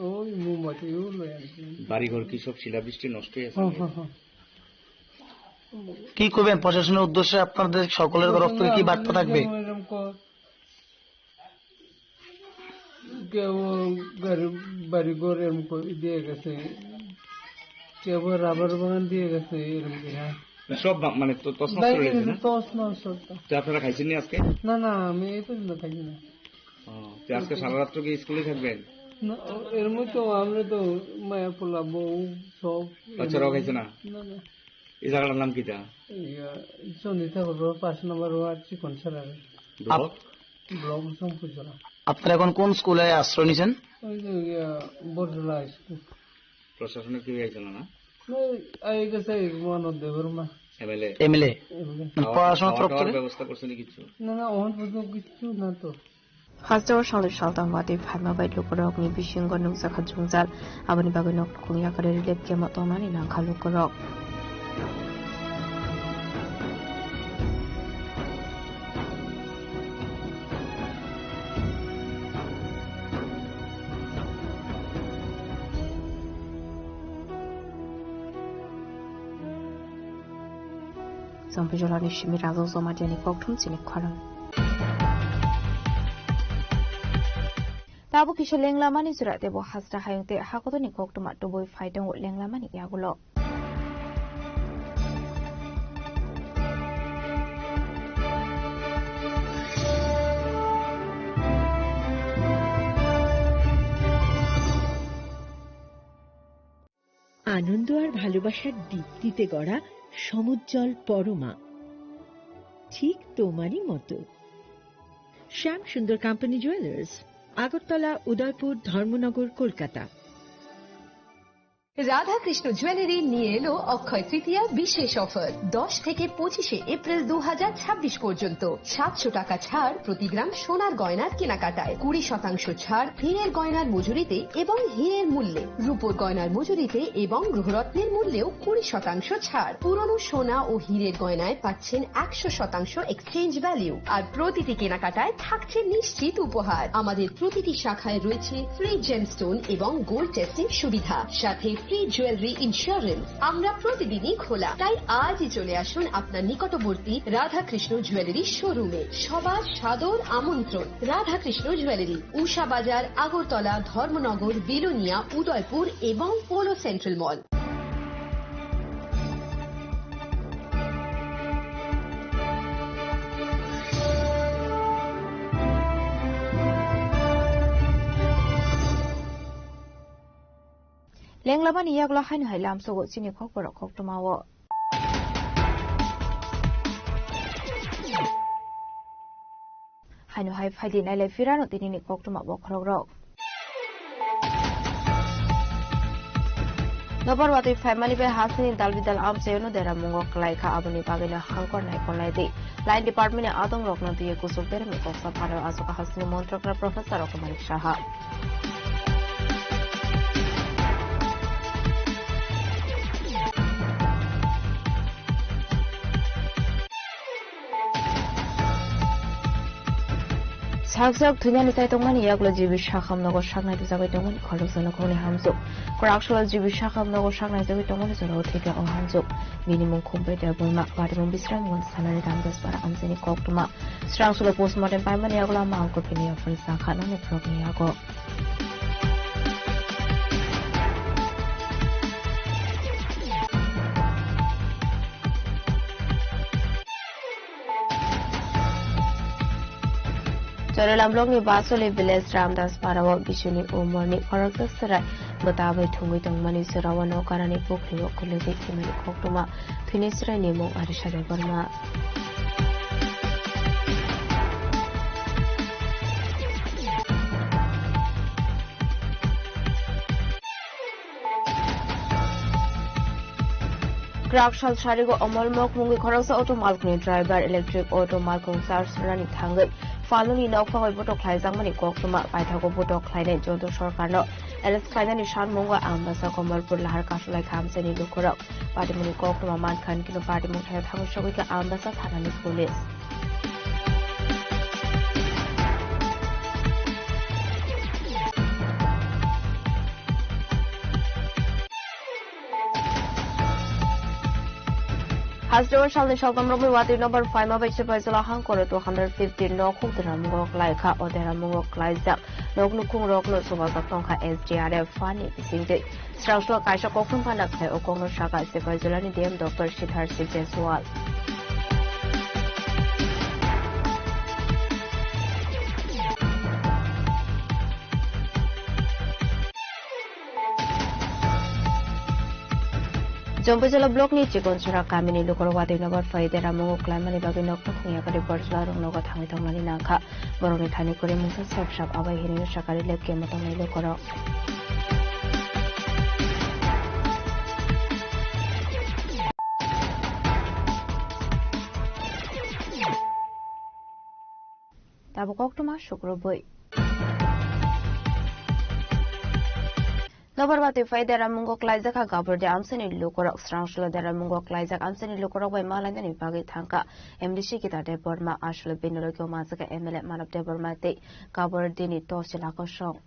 ওই মোমবাতি ওগুলো আর কি। বাড়িঘর কি সব শিলাবৃষ্টি নষ্ট হয়ে গেছে? হ, হ, হ। কি করবেন প্রশাসনের উদ্দেশ্যে? আপনাদের সকলের তরফ থেকে কি বার্তা থাকবে? এরকম কর। কেউ ঘর, বাড়ি ঘর এরকম করে দিয়ে গেছে, কেউ রাবার বাগান দিয়ে গেছে, এরকম করে, হ্যাঁ। সব বা-, মানে তো তছনছ করে দিয়েছে না? তছনছ সব। তো আপনারা খাইছেন নি আজকে? না, না, আমি এই পর্যন্ত খাইছি না। ও, তো আজকে সারা রাত্র কি স্কুলে থাকবেন? না, ও, এর মধ্যে তো আমরা তো মায়া পোলা বউ সব। বাচ্চারাও খাইছে না? না, না। এই জায়গাটার নাম কিতা? ইয়া, চণ্ডী ঠাকুর রোড, পাঁচ নম্বর ওয়ার্ড, চিকন ছাড়া। ব্লক? ব্লক জম্পুজলা। আপনারা এখন কোন স্কুলে আশ্রয় নিছেন? ওই যে, ইয়া, বরজলা হাই স্কুল। প্রশাসনের কেউ আইছিল না? ওই আই গেছে মনোজ দেববর্মা। এমএলএ? এমএলএ? এমএলএ। মানে খাওয়া, পড়াশোনার খাওয়া তরফ দাওয়ার থেকে? ব্যবস্থা করছেন কিছু? না, না, ওখান পর্যন্ত কিচ্ছু না তো। Hasteo salni saltang watwi phaima bai lukurokni bisingo nukjakha jwngjal, aboni bagwi nok nukhung yakarwi relief camp-o tongmani nangkha lukurok. Chongpijolani simi Rajak Jomatiani kokthum chini khorang. Tabuk kisa lenglamani jora tebo hasta hayung tei hakotorni koktwma tubui phai tongo lenglamani yagulo. আনন্দ আর ভালোবাসার দীপ্তিতে গড়া সমুজ্জ্বল পরমা, ঠিক তোমারই মতো। শ্যাম সুন্দর company jewellers, Agartala, উদয়পুর, ধর্মনগর, কলকাতা। রাধাকৃষ্ণ জুয়েলারি নিয়ে এলো অক্ষয় তৃতীয়া বিশেষ অফার। দশ থেকে পঁচিশে এপ্রিল দু হাজার ছাব্বিশ পর্যন্ত সাতশো টাকা ছাড় প্রতি গ্রাম সোনার গয়নার কেনাকাটায়, কুড়ি শতাংশ ছাড় হীরের গয়নার মজুরিতে এবং হীরের মূল্যে, রূপোর গয়নার মজুরিতে এবং গ্রহরত্নের মূল্যেও কুড়ি শতাংশ ছাড়। পুরনো সোনা ও হীরের গয়নায় পাচ্ছেন একশো শতাংশ এক্সচেঞ্জ ভ্যালু। আর প্রতিটি কেনাকাটায় থাকছে নিশ্চিত উপহার। আমাদের প্রতিটি শাখায় রয়েছে ফ্রি জেমস্টোন এবং গোল্ড টেস্টিং সুবিধা, সাথে ফ্রি জুয়েলারি ইন্স্যুরেন্স। আমরা প্রতিদিনই খোলা, তাই আজই চলে আসুন আপনার নিকটবর্তী রাধাকৃষ্ণ জুয়েলারি শোরুমে। সবার সাদর আমন্ত্রণ। রাধাকৃষ্ণ জুয়েলারি, উষা বাজার, আগরতলা, ধর্মনগর, বিলোনিয়া, উদয়পুর এবং polo central mall. Lenglamani yagulo haino hai lamsogo chini kokborok koktwmao. Haino hai phaidi nailai phirano tinini koktwma bokhorokrok. Nokbar watwi phaimani bai hasini dal bidal amchaiono deramungo kwlaikha, aboni bagwino hangkor naikolnai di. Line department ni adongrokno twiwi kuchuk deremni koksa phano achukha hasini montrokra Professor Roktomanik Saha. Sakjak thwinani tai tongmani yagulo G B Sakham nogo saknai twijagwi tongmani khoroksa nokhorni hamjwk. Kwraksalo G B Sakham nogo saknai twijagwi tongmani jorao thwikha o hamjwk. Bini mung Khumbai Debbarma, patimung Bisramganj thanani Ramdaspara amchaini koktwma. Swrangsulo postmortem paimani yagulo ama ongkho bini yaphang sakha nokni phunukni yago. Chorilam block ni Basoli village Ramdas Parao bisuni umorni khoroksa chwrai bwta bai thwngwi tongmani jorao nokarani pukhrio kwlwgwi thwimani koktwma. Thwini chwraini mung Arisha Debbarma. Raksal sarigo Omol Mok mungwi khoroksa auto malkhungni driver electric auto malkhung charge rwnani thangwi phalnoni nokphangwi botok khlaijakmani koktwma paithago botok khlainai joto sorkarno arrest khlainani sanmungo Ambasa Komolpur Lahar Kasulai khamsani lukurok. Patimungni koktwma mankha hwnkhe patimung thaio thangwi sogwi kha Ambasa thanani police. Hasteo salni saltam romwi watwi nobar phaima bai Sipaijala hangkoro two hundred fifty nok huk deramungo klaikha. O deramungo klaijak nok nukhung rokno chubajak tongkha S D R F ni bisingtwi. Srangso kaisa koktwma phana khlai o kokno saka Sipaijala ni D M Doctor Siddharth Jaiswal. Jombujala block ni Chikonsora kamini lukurok watwi nobar phai deramungo klaimani bagwi nokno khungya kari borjla rok nogo thangwi tongmani nangkha. Borokni thani kwrwi mungsa sep sap abai hinwi sakari lep kemo tongnai lukurok. Tabuk koktwma sukrubwi. Nobar watwi phai deramungo klaijak kha Gabordi amchaini lukurok. Srangsulo deramungo klaijak amchaini lukurok bai malainani bagwi thangkha M D C Gita Debbarma, aswk bini logi o manjakha M L A Manav Debbarma tei Gabordini Tosil Akosong.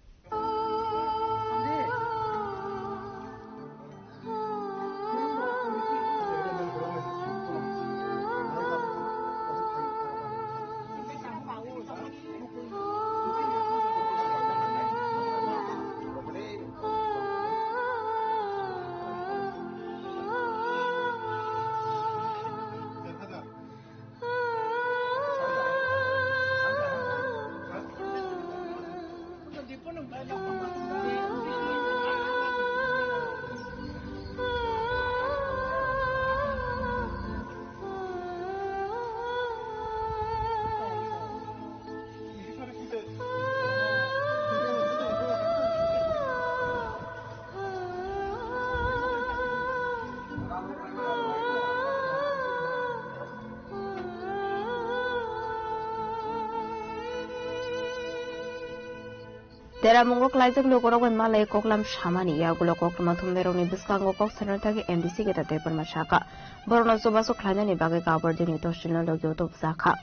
Deramungo klaijak lukurok bai malai koklam samani yagulo koktwma thumnairokni bwskango kok sanani thangwi M D C Gita Debbarma sakha, borokno chubachu khlainani bagwi Gabordini Tosilno logi o tubujak kha.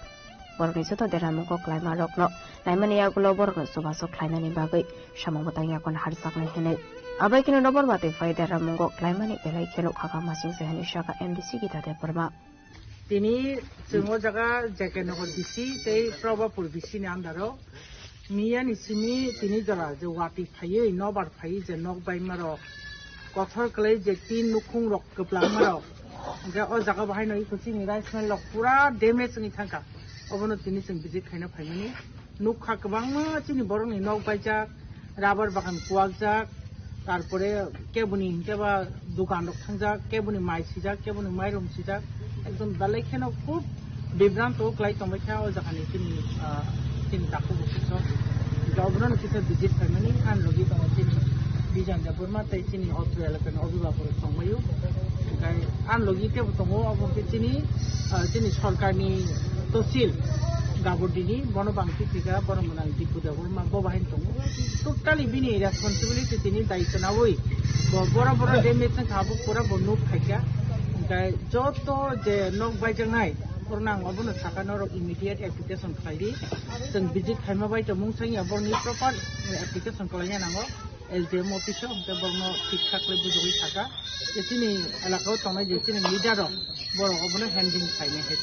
Borokni joto deramungo klaimarokno naimani yagulo borokno chubachu khlainani bagwi samung bwtang yakono harjaknai hwnwi. Abai kheno nobar watwi phai deramungo klaimani belai kheno khakha masingsa hwnwi sakha M D C Gita Debbarma. Tini chwng o jaga J K Nagar B C tei Probapur B C ni under o miya ni simi tini jora je watwi phaiwi nobar phaiwi je nok baima rok kothor kwlai je tin nukhung rok kwplangma rok, hwnkhe o jaga bo haino iko chini rice mill rok pura damage wngwi thangkha. Obono tini chwng visit khaina phaimani. Nukha kwbangma chini borokni nok baijak, rubber bagan kuwakjak, tarpore keboni hinkhe ba dukan rok thangjak, keboni mai sijak, keboni mairum sijak, ekdom belai kheno khub bibranto kwlai tongbaikha o jagani chini, ah, chini takhuk bo kisa. Hinkhe obono kisa visit khaimani, ang logi tongo chini Bijan Debbarma tei chini otro elakani obhibhakok rok tongbaio. Hinkhe ang logi tebo tongo, obo khe chini, ah, chini sorkarni tosil Gabordini, bono bangsi thika, bono mwnang Dipu Debbarma, bo bahai tongo. Totally bini responsibility tini daitwnawi. Bo bora bora damage wngkha, abo pura bo nuk khaikha. Hinkhe joto je nok baijaknai, borno ang obono sakha norok immediate application khlaidi. Chwng visit khaima bai tongmung sangya borni proper application khlaina nango. L G M office o, hwnkhe borokno thik thak khlai bujogwi sakha. Je chini elaka o tongnai je chini leader rok, borok obono handling khlainai hai.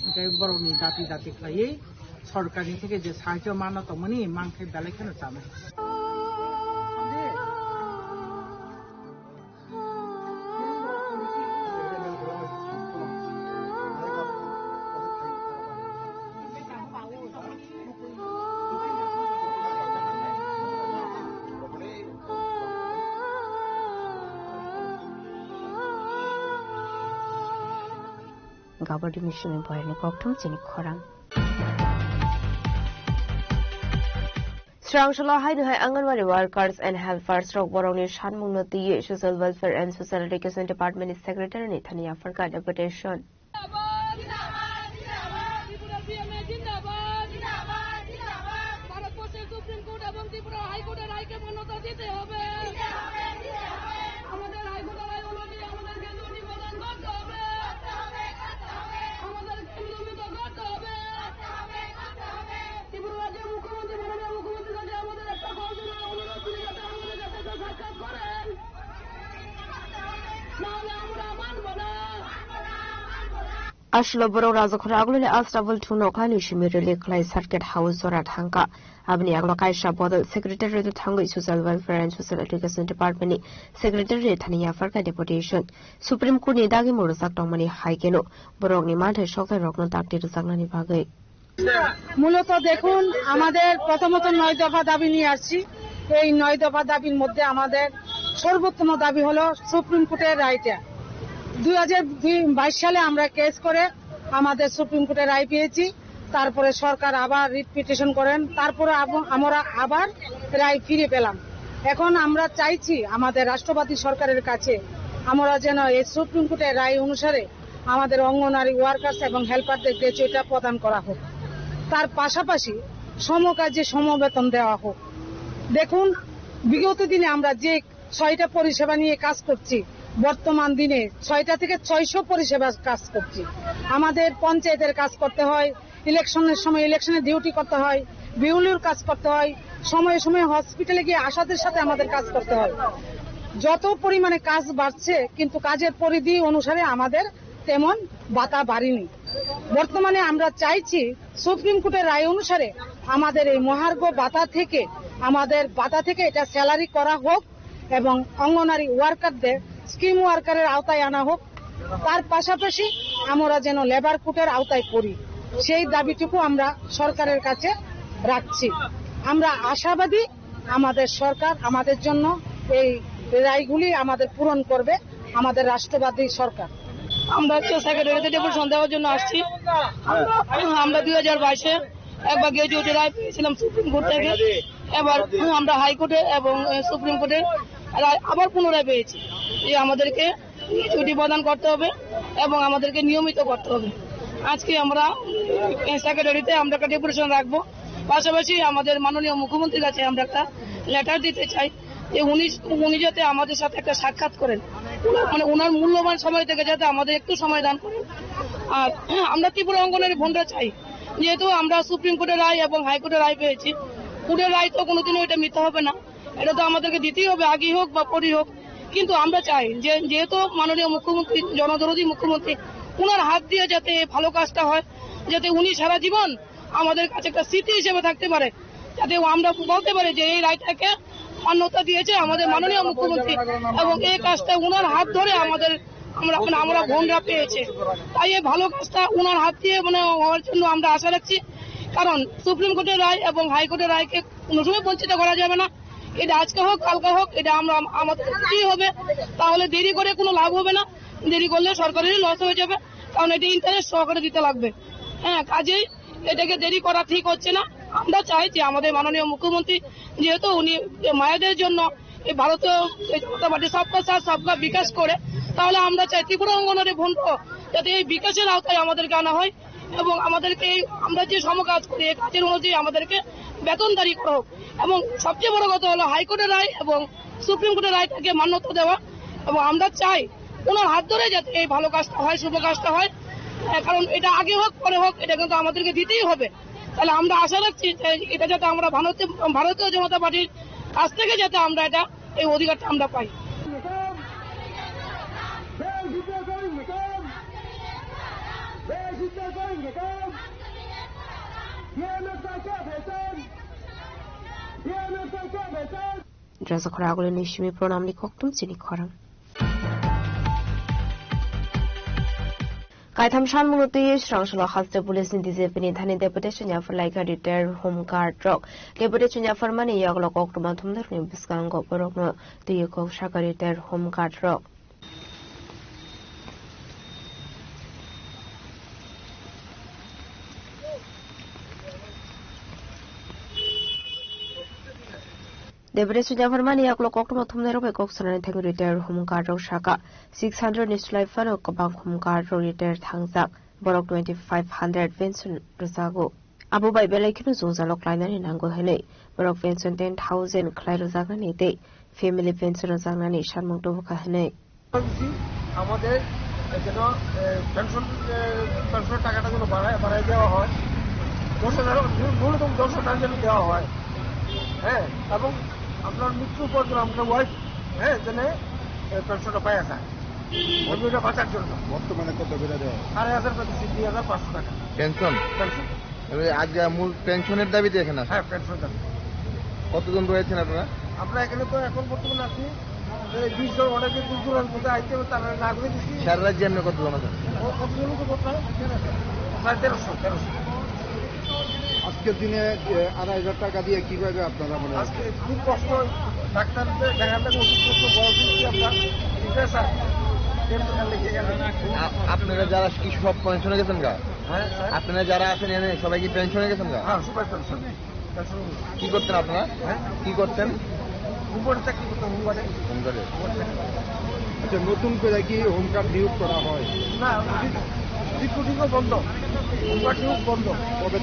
Hwnkhe borokni dati dati khlaiwi sorkarni theke je sahajyo mano tongmani mankhe belai kheno chanai. Gabardini simi boyani kokthum chini khorang. Chwrangsalo haino hai Anganwadi workers and helpers rok borokni sanmungno twiwi Social Welfare and Social Education Department ni Secretary ni thani yapharkha deputation. ভারতবর্ষের supreme court এবং ত্রিপুরা হাইকোর্টের রায়কে মান্যতা দিতে হবে। আমাদের হাইকোর্টের রায় অনুযায়ী আমাদেরকে দুটি প্রদান করতে হবে। আমাদেরকে নিয়মিত করতে হবে। ত্রিপুরা রাজ্যের মুখ্যমন্ত্রী, মাননীয় মুখ্যমন্ত্রীর কাছে আমাদের একটা কৌশল অনুরোধ, তিনি যাতে আমাদের কাছে একটু সাক্ষাৎ করেন, নাহলে আমরা মানব না। Aswk borok Rajakhor agulini Astabul thungno khlaini simi rally khlai Circuit House jora thangkha. Aboni yagulo kaisa bodol Secretary rwdi thangwi Social Welfare and Social Education Department ni Secretary thani yapharkha deputation. Supreme Court ni dagi murujak tongmani hai keno borokni manthai sokthai rokno dakti rwjaknani bagwi. মূলত দেখুন, আমাদের প্রথমত নয় দফা দাবি নিয়ে আসছি। এই নয় দফা দাবির মধ্যে আমাদের সর্বোত্তম দাবি হলো সুপ্রিম কোর্টের রায়টা। দুই হাজার বাইশ সালে আমরা কেস করে আমাদের সুপ্রিম কোর্টে রায় পেয়েছি। তারপরে সরকার আবার রিট পিটিশন করেন, তারপরে আব-, আমরা আবার রায় ফিরে পেলাম। এখন আমরা চাইছি আমাদের রাষ্ট্রপতি সরকারের কাছে, আমরা যেন এই সুপ্রিম কোর্টের রায় অনুসারে আমাদের অঙ্গনারী ওয়ার্কার্স এবং হেল্পারদের গ্র্যাচুইটটা প্রদান করা হোক। তার পাশাপাশি সমকাজে সমবেতন দেওয়া হোক। দেখুন, বিগত দিনে আমরা যে ছয়টা পরিষেবা নিয়ে কাজ করছি, বর্তমান দিনে ছয়টা থেকে ছয়শো পরিষেবার কাজ করছি। আমাদের পঞ্চায়েতের কাজ করতে হয়, ইলেকশনের সময় ইলেকশনের ডিউটি করতে হয়, বিউলির কাজ করতে হয়, সময়ে সময়ে হসপিটালে গিয়ে আশাদের সাথে আমাদের কাজ করতে হয়। যত পরিমাণে কাজ বাড়ছে, কিন্তু কাজের পরিধি অনুসারে আমাদের তেমন ভাতা বাড়েনি। বর্তমানে আমরা চাইছি সুপ্রিম কোর্টের রায় অনুসারে আমাদের এই মহার্ঘ ভাতা থেকে, আমাদের ভাতা থেকে এটা স্যালারি করা হোক এবং অঙ্গনারী ওয়ার্কারদের স্কিম ওয়ার্কারের আওতায় আনা হোক। তার পাশাপাশি আমরা যেন লেবার কোডের আওতায় পড়ি, সেই দাবিটুকু আমরা সরকারের কাছে রাখছি। আমরা আশাবাদী আমাদের সরকার আমাদের জন্য এই রায়গুলি আমাদের পূরণ করবে, আমাদের রাষ্ট্রবাদী সরকার। আমরা তো সেক্রেটারিতে ডেপুটেশন দেওয়ার জন্য আসছি। আমরা, আমরা দুই হাজার বাইশে একবার গ্র্যাচুইটি রায় পেয়েছিলাম সুপ্রিম কোর্ট থেকে। এবার আমরা হাইকোর্টে এবং, এ, সুপ্রিম কোর্টে রায় আবার পুনরায় পেয়েছি যে আমাদেরকে গ্র্যাচুইটি প্রদান করতে হবে এবং আমাদেরকে নিয়মিত করতে হবে। আজকে আমরা, এ, সেক্রেটারিতে আমরা একটা ডেপুটেশন রাখবো। পাশাপাশি আমাদের মাননীয় মুখ্যমন্ত্রীর কাছে আমরা একটা লেটার দিতে চাই যে উনি, উনি যাতে আমাদের সাথে একটা সাক্ষাৎ করেন, ওনার, মানে, ওনার মূল্যবান সময় থেকে যাতে আমাদের একটু সময় দান করেন। আর আমরা ত্রিপুরা অঙ্গনারী বোনরা চাই, যেহেতু আমরা সুপ্রিম কোর্টের রায় এবং হাইকোর্টের রায় পেয়েছি, কোর্টের রায় তো কোনোদিনও এটা মিথ্যা হবে না, এটা তো আমাদেরকে দিতেই হবে, আগেই হোক বা পরেই হোক। কিন্তু আমরা চাই যে, যেহেতু মাননীয় মুখ্যমন্ত্রী, জনদরদী মুখ্যমন্ত্রী, ওনার হাত দিয়ে যাতে এই ভালো কাজটা হয়, যাতে উনি সারা জীবন আমাদের কাছে একটা স্মৃতি হিসেবে থাকতে পারে, যাতে আমরা বলতে পারি যে এই রায়টাকে মান্যতা দিয়েছে আমাদের মাননীয় মুখ্যমন্ত্রী এবং এই কাজটা ওনার হাত ধরে আমাদের, আমরা, মানে, আমরা বোনরা পেয়েছে। তাই এই ভালো কাজটা ওনার হাত দিয়ে, মানে, হওয়ার জন্য আমরা আশা রাখছি, কারণ সুপ্রিম কোর্টের রায় এবং হাইকোর্টের রায়কে কোনো সময় বঞ্চিত করা যাবে না। এটা আজকে হোক, কালকে হোক, এটা আমরা, আমাদের দিতেই হবে। তাহলে দেরি করে কোনো লাভ হবে না, দেরি করলে সরকারেরই লস হয়ে যাবে, কারণ এটা ইন্টারেস্ট সহকারে দিতে লাগবে। হ্যাঁ, কাজেই এটাকে দেরি করা ঠিক হচ্ছে না। আমরা চাই যে আমাদের মাননীয় মুখ্যমন্ত্রী, যেহেতু উনি মায়েদের জন্য এই ভারতীয় এই জনতা পার্টি সবকা সাথ সবকা বিকাশ করে, তাহলে আমরা চাই ত্রিপুরা অঙ্গনারী ভবনকে যাতে এই বিকাশের আওতায় আমাদেরকে আনা হয় এবং আমাদেরকে এই, আমরা যে শ্রম কাজ করি, এই কাজের অনুযায়ী আমাদেরকে বেতনদারি করা হোক। এবং সবচেয়ে বড় কথা হলো হাইকোর্টের রায় এবং সুপ্রিম কোর্টের রায়টাকে মান্যতা দেওয়া। এবং আমরা চাই ওনার হাত ধরে যাতে এই ভালো কাজটা হয়, শুভ কাজটা হয়। আহ, কারণ এটা আগে হোক, পরে হোক, এটা কিন্তু আমাদেরকে দিতেই হবে। তাহলে আমরা আশা রাখছি যে এটা যাতে আমরা ভারতীয়, ভারতীয় জনতা পার্টির কাছ থেকে যাতে আমরা এটা, এই অধিকারটা আমরা পাই। Rajakhor agulini simi pronamni koktum chini khorang. Kaitham sanmungno twiwi Chwrangsalo haste police ni D G P ni thani deputation yaphar laikha retired home guard rok. Deputation yapharmani yagulo koktwma thumnarokni bwskango borokno twiwi kok sakha retired home guard rok. Deputation yapharmani yaklok koktwma thumnairok bai kok sanani thangwi retired home guard rok saka, six hundred ni slai phano kwbang home guard rok retired thangjak, borok twenty five hundred pension rwjago. Abo bai belai kheno jwngjalo klainani nango hwnwi borok pension ten thousand khlai rwjaknani tei family pension rwjaknani sanmung tubu kha hwnwi. দিছি, আমাদের যেন, এ, পেনশন, এ, পেনশনের টাকাটা যেন বাড়ায়, বাড়ায় দেওয়া হয়। দশ হাজার, ন্যূনতম দশ হাজার যেন দেওয়া হয়। হ্যাঁ, এবং আপনার মৃত্যুর পর যেন আপনার ওয়াইফ, হ্যাঁ, যেন, এ, পেনশনটা পায় যায়। ওই ওইটা বাঁচার জন্য। বর্তমানে কত করে দেওয়া হয়? আড়াই হাজার করে দিচ্ছি, দুই হাজার পাঁচশো টাকা। পেনশন? পেনশন। এবারে আজ, আহ, মূল পেনশনের দাবিতে এখানে আসা? হ্যাঁ, পেনশন দাবি। কতজন রয়েছেন আপনারা? আমরা এখানে তো এখন বর্তমানে আছি, এই বিশ জন, অনেকে দূর দূরান্ত থেকে আইতে হবে, তারা না করে দিচ্ছি। সারা রাজ্যে আপনি কতজন আছেন? ও, কতজন তো বলতে হয়? প্রায় তেরোশো, তেরোশো। আজকের দিনে, এ, আড়াই হাজার টাকা দিয়ে কিভাবে আপনারা মানে আজকে খুব কষ্ট, ডাক্তারদের দেখাতে ওষুধপত্র বড় দিচ্ছি আমরা, ঠিক আছে? কেন্দ্র লিখে গেলেন। আ-, আপনারা যারা কি সব পেনশনে গেছেন গা? হ্যাঁ, স্যার। আপনারা যারা আছেন এখানে সবাই কি পেনশনে গেছেন গা? হ্যাঁ, সবাই পেনশন। পেনশন। কি করতেন আপনারা? হ্যাঁ? কি করতেন? হোমগার্ডে চাকরি করতাম, হোমগার্ডে। হোমগার্ডে। আচ্ছা, নতুন করে কি হোমগার্ড নিয়োগ করা হয়? না, রিক্রুটিংও বন্ধ, হোমগার্ড নিয়োগ বন্ধ। কবে?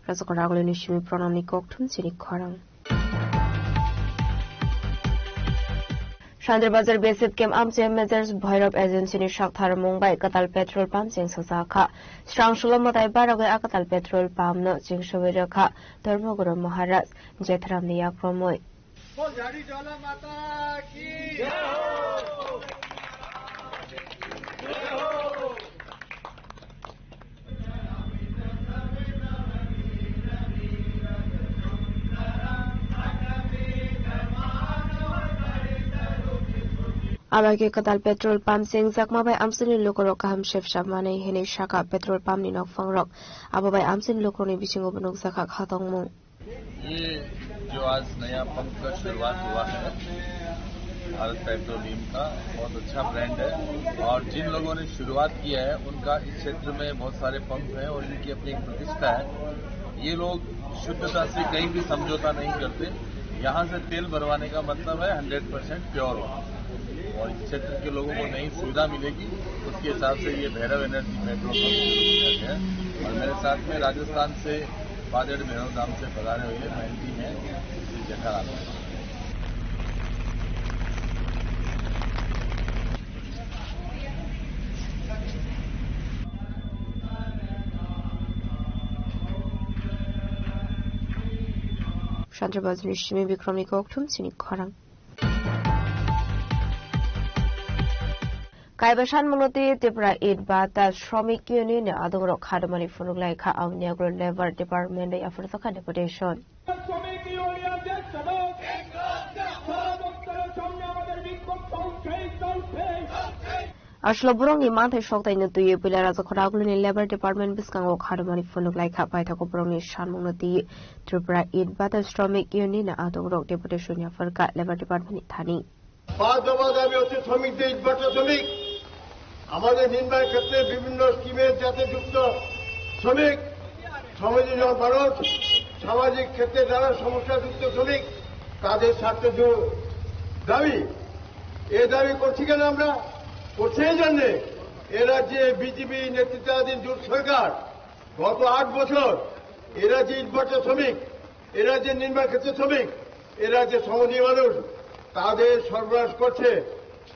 Rajakhor Agulini simi pranamni kokthum chini khorang. Shantir Bazar B S F camp amchai Major Bhairab Agency ni sakthar mung bai kwtal petrol pump cheng sajak kha. Srang sulo mwtai baragwi a kwtal petrol pump no cheng sogwi rwkha Dharmaguru Maharaj Jetharam ni yakromwi. Abagwi kwtal petrol pump chengjakma bai amchaini lukurok kaham sepsa manwi hwnwi sakha petrol pump ni nokphangrok. Abo bai amchaini lukurokni bisingo bo nukjakha khatongmung. ये जो आज नया पंप का शुरुआत हुआ है भारत पेट्रोलियम का, बहुत अच्छा ब्रांड है। और जिन लोगों ने शुरुआत किया है उनका इस क्षेत्र में बहुत सारे पंप हैं और इनकी अपनी एक प्रतिष्ठा है। ये लोग शुद्धता से कहीं भी समझौता नहीं करते। यहाँ से तेल भरवाने का मतलब है हंड्रेड परसेंट प्योर हो। और इस क्षेत्र के लोगों को नई सुविधा मिलेगी, उसके हिसाब से ये भैरव एनर्जी पेट्रोल पंप शुरू किया गया है। और मेरे साथ में राजस्थान से पादेड़ भैरव धाम से पधारे हुए महंती हैं श्री Jethalal. Shantir Bazar ni simi Bikramni kokthum chini khorang. Kaiba sanmungno twi Tripura It Bata Shramik Union ni adongrok kharmani phunuk lai kha, aboni yagulo Labour Department bai aphuru tokha deputation. Aswkno borokni manthai soktaino twiwi puila Rajakhor Agulini Labour Department bwskango kharmani phunuk lai kha, paithago borokni sanmungno twiwi Tripura It Bata Shramik Union ni adongrok deputation ni aphuru kha Labour Department ni thani. পাঁচ দফা দাবি হচ্ছে শ্রমিকদের ইটভাটা শ্রমিক, আমাদের নির্মাণ ক্ষেত্রে বিভিন্ন স্কিমে যাতে যুক্ত শ্রমিক, সামাজিক মানুষ, সামাজিক ক্ষেত্রে যারা সমস্যা যুক্ত শ্রমিক, তাদের স্বার্থে যে দাবি। এ দাবি করছি কেন আমরা? করছি এই জন্যে, এ রাজ্যে বিজেপি নেতৃত্বাধীন জোট সরকার গত আট বছর এ রাজ্যে ইটভাটা শ্রমিক, এ রাজ্যে নির্মাণ ক্ষেত্রে শ্রমিক, এ রাজ্যে শ্রমজীবী মানুষ, তাদের সর্বনাশ করছে।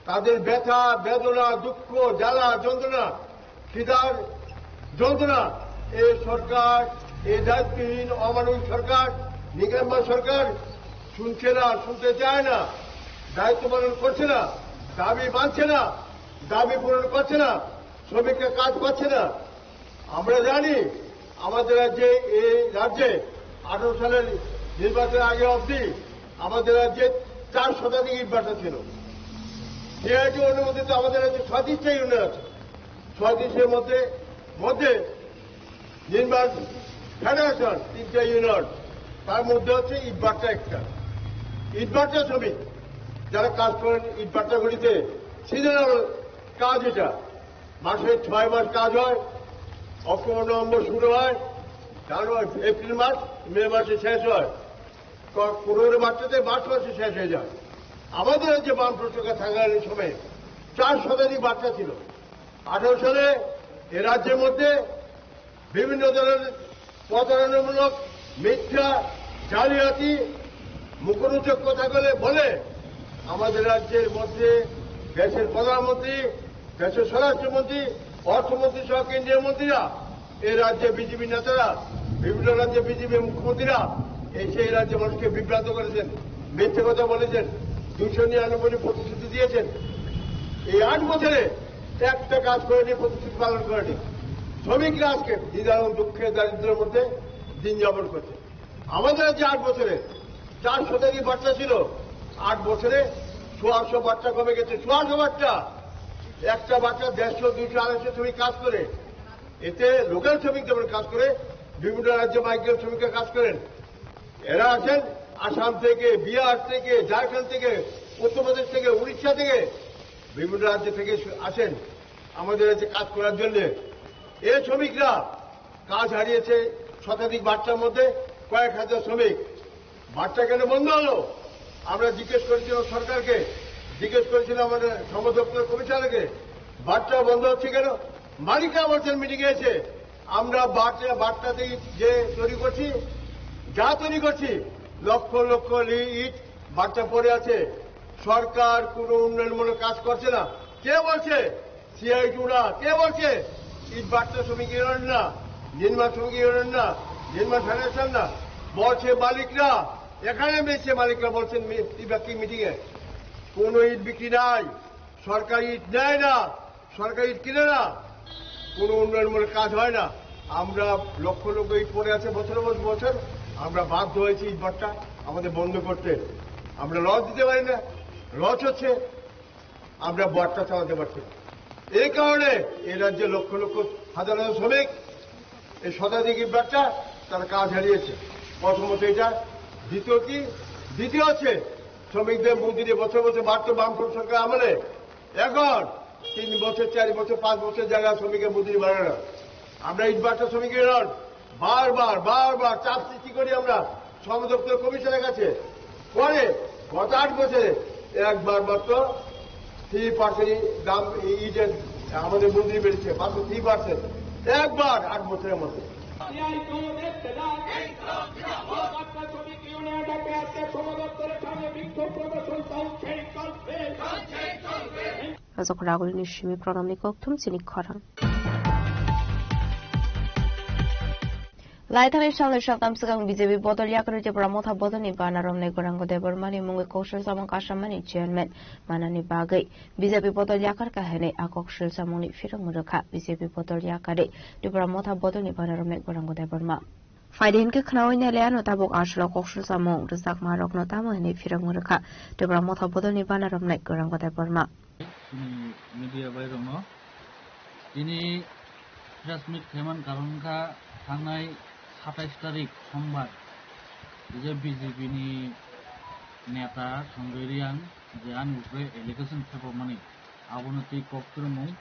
তাদের ব্যথা, বেদনা, দুঃখ, জ্বালা, যন্ত্রণা, খিদার যন্ত্রণা, এই সরকার, এই দায়িত্বহীন অমানবিক সরকার, নিকাম্মা সরকার শুনছে না, শুনতে চায় না, দায়িত্ব পালন করছে না, দাবি মানছে না, দাবি পূরণ করছে না, শ্রমিকরা কাজ পাচ্ছে না। আমরা জানি আমাদের রাজ্যে, এই রাজ্যে আঠারো সালের নির্বাচনের আগে অবধি আমাদের রাজ্যে চার শতাধিক ইটভাটা ছিল। সিআইটি অনুমোদিত আমাদের রাজ্যে ছয়ত্রিশটা ইউনিয়ন আছে। ছয়ত্রিশের মধ্যে, মধ্যে নির্মাণ ফেডারেশন তিনটা ইউনিয়ন, তার মধ্যে হচ্ছে ইটভাটা একটা। ইটভাটা শ্রমিক যারা কাজ করেন ইটভাটাগুলিতে, সিজনাল কাজ এটা, মাসে ছয় মাস কাজ হয়, অক্টোবর নভেম্বর শুরু হয়, জানুয়ারি, এপ্রিল মাস, মে মাসে শেষ হয়। ক-, পনেরো মার্চেতে মার্চ মাসে শেষ হয়ে যায়। আমাদের যে বামফ্রন্ট সরকার থাকাকালীন সময়ে চার শতাধিক বার্তা ছিল। আঠারো সালে এ রাজ্যের মধ্যে বিভিন্ন ধরনের প্রতারণামূলক, মিথ্যা, জালিয়াতি, মুখরোচক কথাগুলো বলে আমাদের রাজ্যের মধ্যে দেশের প্রধানমন্ত্রী, দেশের স্বরাষ্ট্রমন্ত্রী, অর্থমন্ত্রী সহ কেন্দ্রীয় মন্ত্রীরা, এই রাজ্যে বিজেপি নেতারা, বিভিন্ন রাজ্যে বিজেপি মুখ্যমন্ত্রীরা এসে এই রাজ্যে মানুষকে বিভ্রান্ত করেছেন, মিথ্যে কথা বলেছেন, দুইশো নিরানব্বই প্রতিশ্রুতি দিয়েছেন। এই আট বছরে একটা কাজ করেনি, প্রতিশ্রুতি পালন করেনি। শ্রমিকরা আজকে নিদারুণ দুঃখে দারিদ্র্যের মধ্যে দিন যাপন করছে। আমাদের যে আট বছরে চার শতাধিক বার্তা ছিল, আট বছরে সোয়াশো বার্তা কমে গেছে। সোয়াশো বার্তা, একটা বার্তা দেড়শো, দুইশো, আড়াইশো শ্রমিক কাজ করে। এতে লোকাল শ্রমিক যেমন কাজ করে, বিভিন্ন রাজ্যে মাইগ্রেন্ট শ্রমিকরা কাজ করেন। এরা আসেন আসাম থেকে, বিহার থেকে, ঝাড়খণ্ড থেকে, উত্তরপ্রদেশ থেকে, উড়িষ্যা থেকে, বিভিন্ন রাজ্য থেকে আসেন আমাদের রাজ্যে কাজ করার জন্য। এই শ্রমিকরা কাজ হারিয়েছে শতাধিক বার্তার মধ্যে কয়েক হাজার শ্রমিক। বার্তা কেন বন্ধ হলো? আমরা জিজ্ঞেস করেছিলাম সরকারকে, জিজ্ঞেস করেছিলাম আমাদের শ্রম দপ্তর কমিশনারকে, বার্তা বন্ধ হচ্ছে কেন? মালিকরা বলছেন মিটিং এসে, আমরা বার্তা, বার্তা দিয়ে যে তৈরি করছি, যা তৈরি করছি, লক্ষ লক্ষ লি-, ইট বার্তা পড়ে আছে। সরকার কোনো উন্নয়নমূলক কাজ করছে না। কে বলছে? সিআইটিউরা। কে বলছে? ইট বার্তা শ্রমিক ইউনিয়ন না, নির্মাণ শ্রমিক ইউনিয়ন না, নির্মাণ ফেডারেশন না, বলছে মালিকরা। এখানে এসে মালিকরা বলছেন মি-, ত্রিপাক্ষিক মিটিং এ কোনো ইট বিক্রি নাই, সরকার ইট নেয় না, সরকার ইট কিনে না, কোনো উন্নয়নমূলক কাজ হয় না। আমরা লক্ষ লক্ষ ইট পড়ে আছে বছর বছর বছর, আমরা বাধ্য হয়েছি ইট ভাটা আমাদের বন্ধ করতে। আমরা লস দিতে পারি না, লস হচ্ছে, আমরা ভাটা চালাতে পারছি না। এই কারণে এই রাজ্যে লক্ষ লক্ষ হাজার হাজার শ্রমিক এই শতাধিক ইট ভাটা তারা কাজ হারিয়েছে। প্রথমত এটা, দ্বিতীয় কি, দ্বিতীয় হচ্ছে শ্রমিকদের মজুরি বছর বছর বাড়তো বামফ্রন্ট সরকার আমলে, এখন তিন বছর, চার বছর, পাঁচ বছর জায়গা শ্রমিকের মজুরি বাড়ে না। আমরা ইট ভাটা শ্রমিক ইউনিয়ন বারবার, বারবার চাপ সৃষ্টি করি আমরা শ্রম দপ্তর কমিশনের কাছে। পরে গত আট বছরে একবার মাত্র থ্রি পার্সেন্ট দাম, এই যে আমাদের মজুরি বেড়েছে মাত্র থ্রি পার্সেন্ট, একবার আট বছরের মধ্যে। Rajak Ragolni simi pranamni kokthum chini khorang. Laithani salni saltam swkang B J P bodol yakarwi Tipra Motha bodolni bana romnai Gaurango Debbarmani mungwi koksil samung kasamani chairman manani bagwi B J P bodol yakar kahinwi a koksil samungni phirokno rwkha B J P bodol yakarwi Tipra Motha bodolni bana romnai Gaurango Debbarma. Phaidi hinkhe khnaui nailaiano tabuk aswk koksil samung rwjakmarokno tamo hinwi phirokno rwkha Tipra Motha bodolni bana romnai Gaurango Debbarma. Chini media bairokno tini press meet khaiman karon wngkha thangnai satais tarik sombar je B J P ni neta Sanjay Reang je ani upre allegation khepamani abono twi kok kwrwngmung.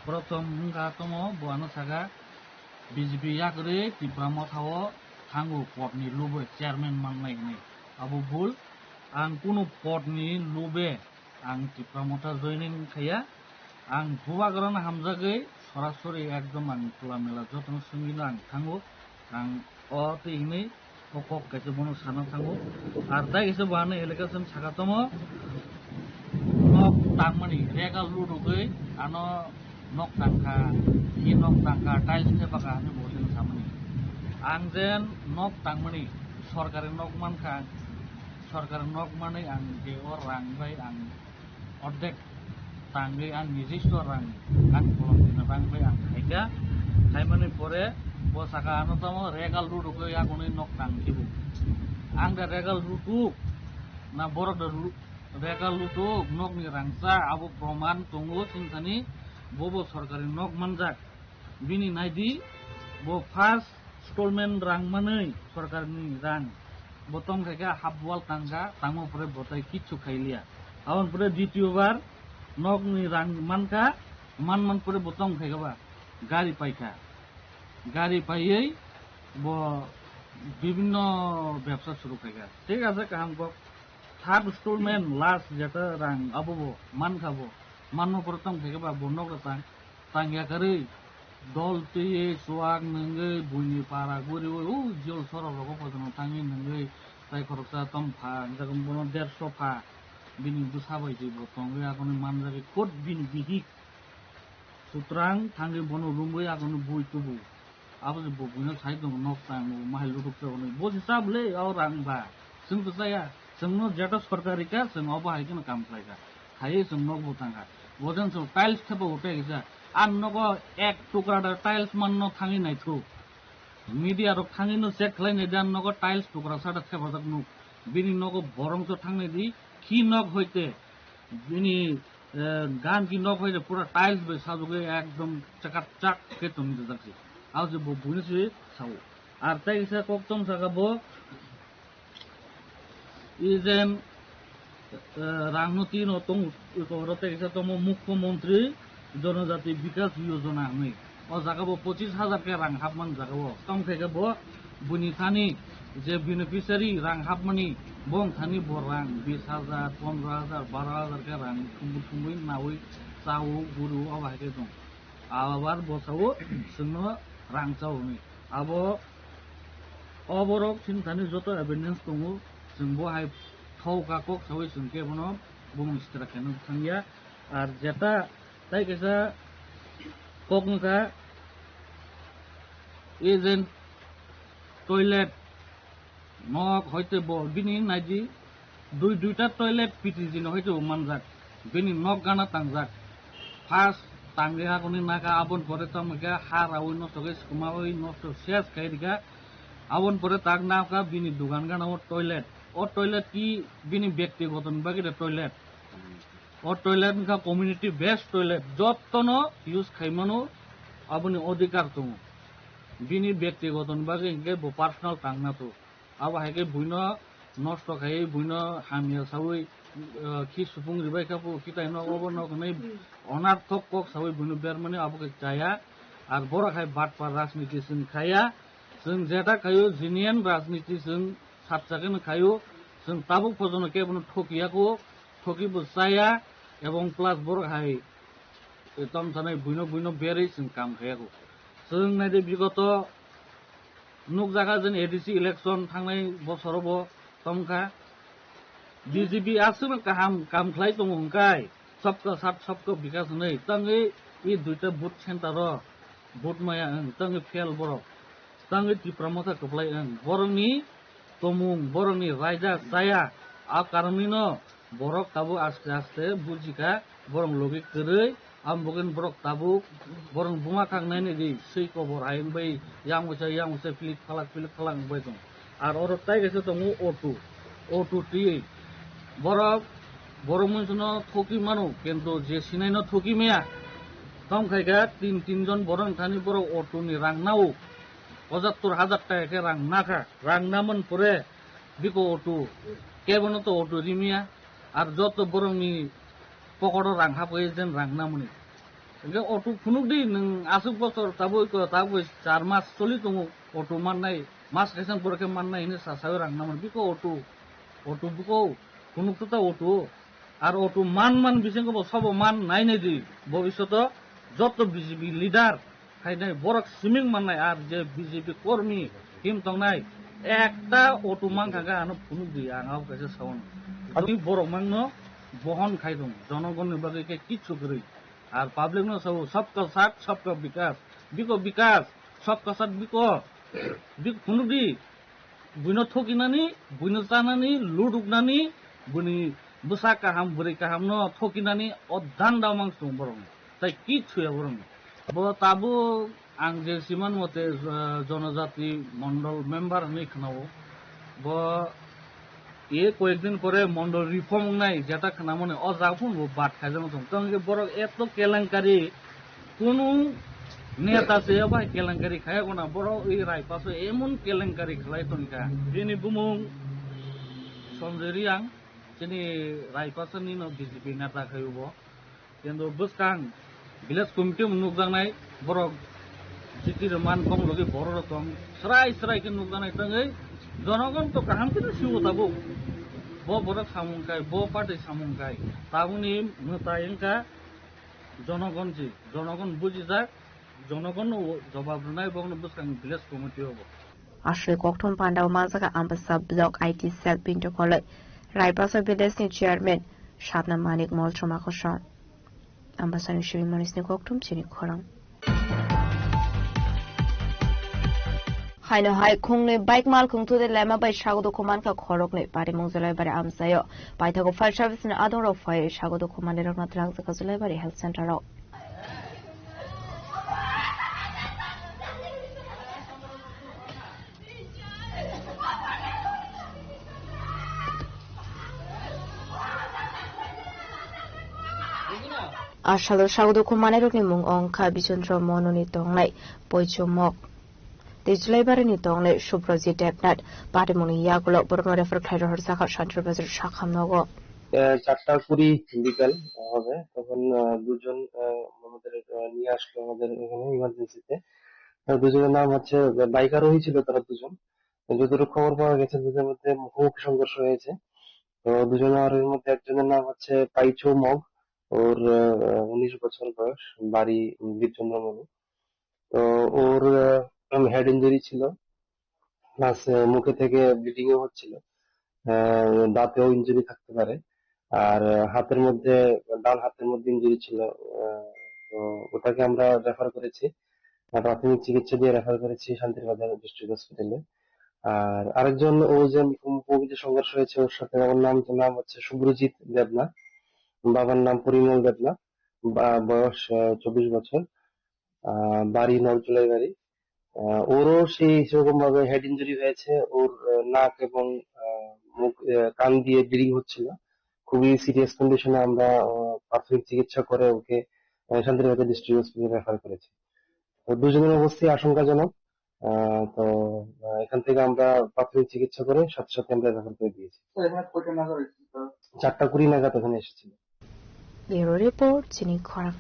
Prothom wngkha tomo bo ano saka B J P yakarwi Tipra Motha o thango podni lubui chairman mannai hinwi. Abo bul, ang kunu podni lube ang Tipra Motha joining khaiya. Ang bubagrano hamjagwi sorasori ekdom ang khula mela jotono swngwino ang thango. Ang o twi hinwi o kok kaisa bono sana thango. Ar dai kaisa bo ano allegation saka tomo nok tangmani rega lutugwi ano nok tangkha, hi nok tangkha, tiles thepakha hinwi bo chwng samani. Ang jen nok tangmani sorkari nok mankha, sorkari nok manwi ang je o rang bai ang ordek tangwi ang nijisto rang, ang kolom rang bai ang khaikha. Khaimani pore bo saka ano tamo regal lutuk oi agonwi nok tang khibu. Ang da regal lutuk na borok da lu-, regal lutuk nokni rangchak abo proman tongo chwng thani bobo sorkari nok manjak. Bini naidi bo first installment rang manwi sorkarni rang. Bo tong khe khe half wall tang kha, tangma pore bo tai kichu khai liya. Aboni pore ditiyo bar nokni rang man kha, man man pore bo tong khe khe ba gari pai kha. Gari paiwi Bo bibhinno bebsa suru khaikha. Thik ase, kaham kok. Third installment last jeta rang abo bo mankha bo. Manno pore tong khaikha ba bo nok rw tang. Tang yakarwi dol twiwi chuak nungwi buini para guriwi o jol sorok rogo pojono thangwi nungwi tai khoroksa tom pha, hwnjak bono derso pha. Bini bwsa bai twi bo tongwi akonwi manjagwi khot bini bihik. Sutrang thangwi bono rumwi akonwi bui tubu. Abo se bo buino sai tongo, nok tang bo mahai lutuk se hwnwi. Bo se cha bwle o rang ba. Chwng to chaya. Chwngno jeta sorkari ka, chwng obo hai kheno kam khlai kha. Khaiwi chwng nok bo tang kha. Bo jang chwng tiles thepa utai kisa. An nogo ek tukra da tiles manno thangwi naithu. Media rok thangwi no check khlai nai dan nogo tiles tukra sada thepajak nuk. Bini nogo borong so thangnai di. Khi nok hoite bini, eh, gan ki nok hoite pura tiles bai sajagwi ekdom chakachak khe tongwi rijak se. Abo se bo buino se sao. Ar tei kisa kok tong saka bo, ijen, eh, rangno tino tong, oro tei kisa tomo Mukhyamantri Jonojati Bikas Yojana hwnwi. O jaga bo pochis hajar khe rang hapman jaga o. Tong khe bo buini thani je beneficiary rang hapmani, bong thani bo rang bis hajar, pondro hajar, baro hajar khe rang thumbu thumbu nawi chao guru o bahai khe tong. Abar bo sao chwngno rang chao hwnwi. Abo, o borok chini thani joto evidence tongo, chwng bo hai thok ka kok sawi chwng khe bono bumung sitra khe nuk thangya. Ar jeta tai kaisa kok wngkha, agent toilet nok hoite bo bini naidi dui duita toilet P T G no hoite bo manjak, bini nok gana tangjak. First tangwi hakuni naka, aboni pore tamo khe ha rawi nosto khe swmawi nosto ses khai rikha. Aboni pore tak naka bini dugan gana o toilet, o toilet ki bini bektigoto ni bagwi de toilet. O toilet wngkha community based toilet, jottono use khaimano aboni odhikar tongo. Bini bektigoto ni bagwi hinkhe bo personal tangna to. Abo hai khe buino nosto khaiwi buino hamya sawi, eh, khi supung ribai kha bo, khi tai nok obo nok hwnwi onarthok kok sawi buino bermani abo khe chaya. Ar borok hai batpar rajniti chwng khaya. Chwng jeta khaio genuine rajniti chwng sapchakeno khaio. Chwng tabuk pojono kebono thokiya kho, thoki bo chaya, ebong plus borok hai, e, tom sanai buino buino berwi chwng kam khaiya kho. Chwng naide bigoto nukjakha, jeni A D C election thangnai bosoro bo tongkha. B J P aswkno kaham kam khlai tongo hwnkhai, sabka sat sabka bikas hwnwi tangwi i duita booth center o vote maya wng, tangwi fail borok, tangwi Tipra Motha kwplai wng. Borokni tomung, borokni raida chaya, a karonwino borok tabuk aste aste bujikha, borok logi kwrwi, ambogwino borok tabuk borok buma khak nainai di, swi kobor hai wngbai, yang usa yang usa pilik phalak pilik phalak wngbai tong. Ar oro tai kaisa tongo auto, auto twi borok, borok munsano thoki mano, kintu je sinaino thoki maya. Tong khaikha tin, tin jon borok thani borok auto ni rang nao, pochattor hajar taka khe rang nakha, rang namon pore biko auto, kebono to auto rimya, ar joto borokni pokoto rang hapkhe jen rang namoni. Hingke auto phunuk di, nwng aswk bosor tabuk, tabuk char mas choli tongo, auto mannai, mas kaisa borok khe mannai hinwi sa sawi rang namoni, biko auto, auto buko phunuk to ta auto. Ar auto man man bisingo bo sobo man nainai di, bobishoto joto B J P leader phainai borok siming mannai, ar je B J P kormi him tongnai ekta auto mankha khe ano phunuk di, ang abo kaisa sawan. Ani borok mangno bohon khai tong, jonogonni bagwi khe kichu kwrwi. Ar public no sao, sabka sat, sabka bikas, biko bikas, sabka sat biko, bik phunuk di. Buino thokinani, buino chanani, luduknani, buni bwsa kaham, bwrwi kahamno thokinani o danda mang song borokno. Tai kichu ya borokno. Bo tabuk ang je siman mote, eh, Jonojati Mondol member hinwi khwnao. Bo e koyekdin pore Mondol reform wngnai jeta khwnamani o jaga phun bo bat khaijak tong. Tong khe borok eto kelenkari Kunu neta se bai kelenkari khaya gona, borok wi Raipaso emon kelenkari khlai tongkha. Bini bumung Sanjay Reang, chini Raipaso nino B J P neta khayo bo. Kintu bwskang village committee mung nukjaknai borok Chiti rwman bong logi borok rok tong srai srai khe nukjaknai tangwi jonogon to kaham khe siwo tabuk. Bo borok samung kai, bo party samung kai. Tabukni mwtai wngkha jonogon si, jonogon bujijak, jonogon no jobab rwnai bokno bwskang village committee o bo. Aswk kokthum pandao manjak Ambasa Block I T Cell Pinto Koloi, Raipasa Village ni Chairman Satna Manik Molchoma Kosong. Ambasani simi manisni kokthum chini khorang. Haino hai khungni bike mal khungthu de lema bai sago dukhu mankha khoroknwi parimung Julaibari amchaio. Paithago fire service ni adongrok phai sago dukhu manwirokno twlangjakha Julaibari Health Center o. Asalo sago dukhu manwirokni mung wngkha Bichondro Mononi tongnai Poichomok tei Julaibari ni tongnai Subrojit Debnath. Patimungni yagulo borokno refer khlai rohorjakha Santir Bazar sakham nogo. আহ, চারটা কুড়ি বিকাল হবে, তখন আহ, দুজন আহ, আমাদের আহ, নিয়ে আসলো আমাদের এখানে ইমার্জেন্সিতে। আর দুজনের নাম হচ্ছে, বাইক আরোহী ছিল তারা দুজন। যতটুকু খবর পাওয়া গেছে, দুজনের মধ্যে মুখোমুখি সংঘর্ষ হয়েছে। তো দুজন আরোহীর মধ্যে একজনের নাম হচ্ছে পাইচো মগ, ওর আহ, উনিশ বছর বয়স, বাড়ি বীরচন্দ্রমণি। তো ওর হেড ইনজুরি ছিল, প্লাস মুখে থেকে ব্লিডিং ও হচ্ছিল। আহ, দাঁতেও ইনজুরি থাকতে পারে। আর আহ, হাতের মধ্যে, ডান হাতের মধ্যে ইনজুরি ছিল। আহ, তো ওটাকে আমরা রেফার করেছি, আহ, প্রাথমিক চিকিৎসা দিয়ে রেফার করেছি শান্তিরবাজার ডিস্ট্রিক্ট হসপিটালে। আর আরেকজন, ও যে মুখোমুখি যে সংঘর্ষ হয়েছে, ওর সাথে, ওর নাম, নাম হচ্ছে শুভ্রজিৎ দেবনাথ, বাবার নাম পরিমল দেবনাথ, বা-, বয়স আহ, চব্বিশ বছর, আহ, বাড়ি নরজুলাই বাড়ি। আহ, ওরও সেই সেরকম ভাবে হেড ইনজুরি হয়েছে, ওর আহ, নাক এবং আহ, মুখ, আহ, কান দিয়ে ব্লিডিং হচ্ছিল। খুবই সিরিয়াস কন্ডিশনে আমরা আহ, প্রাথমিক চিকিৎসা করে ওকে আহ, শান্তিরবাজার ডিস্ট্রিক্ট হসপিটালে রেফার করেছি। তো দুজনের অবস্থা আশঙ্কাজনক। আহ, তো আহ, এখান থেকে আমরা প্রাথমিক চিকিৎসা করে সাথে সাথে আমরা রেফার করে দিয়েছি। স্যার, এখানে কয়টা নাগাদ এসেছিল? চারটা কুড়ি নাগাদ এখানে এসেছিল। Bureau Report, chini khorang.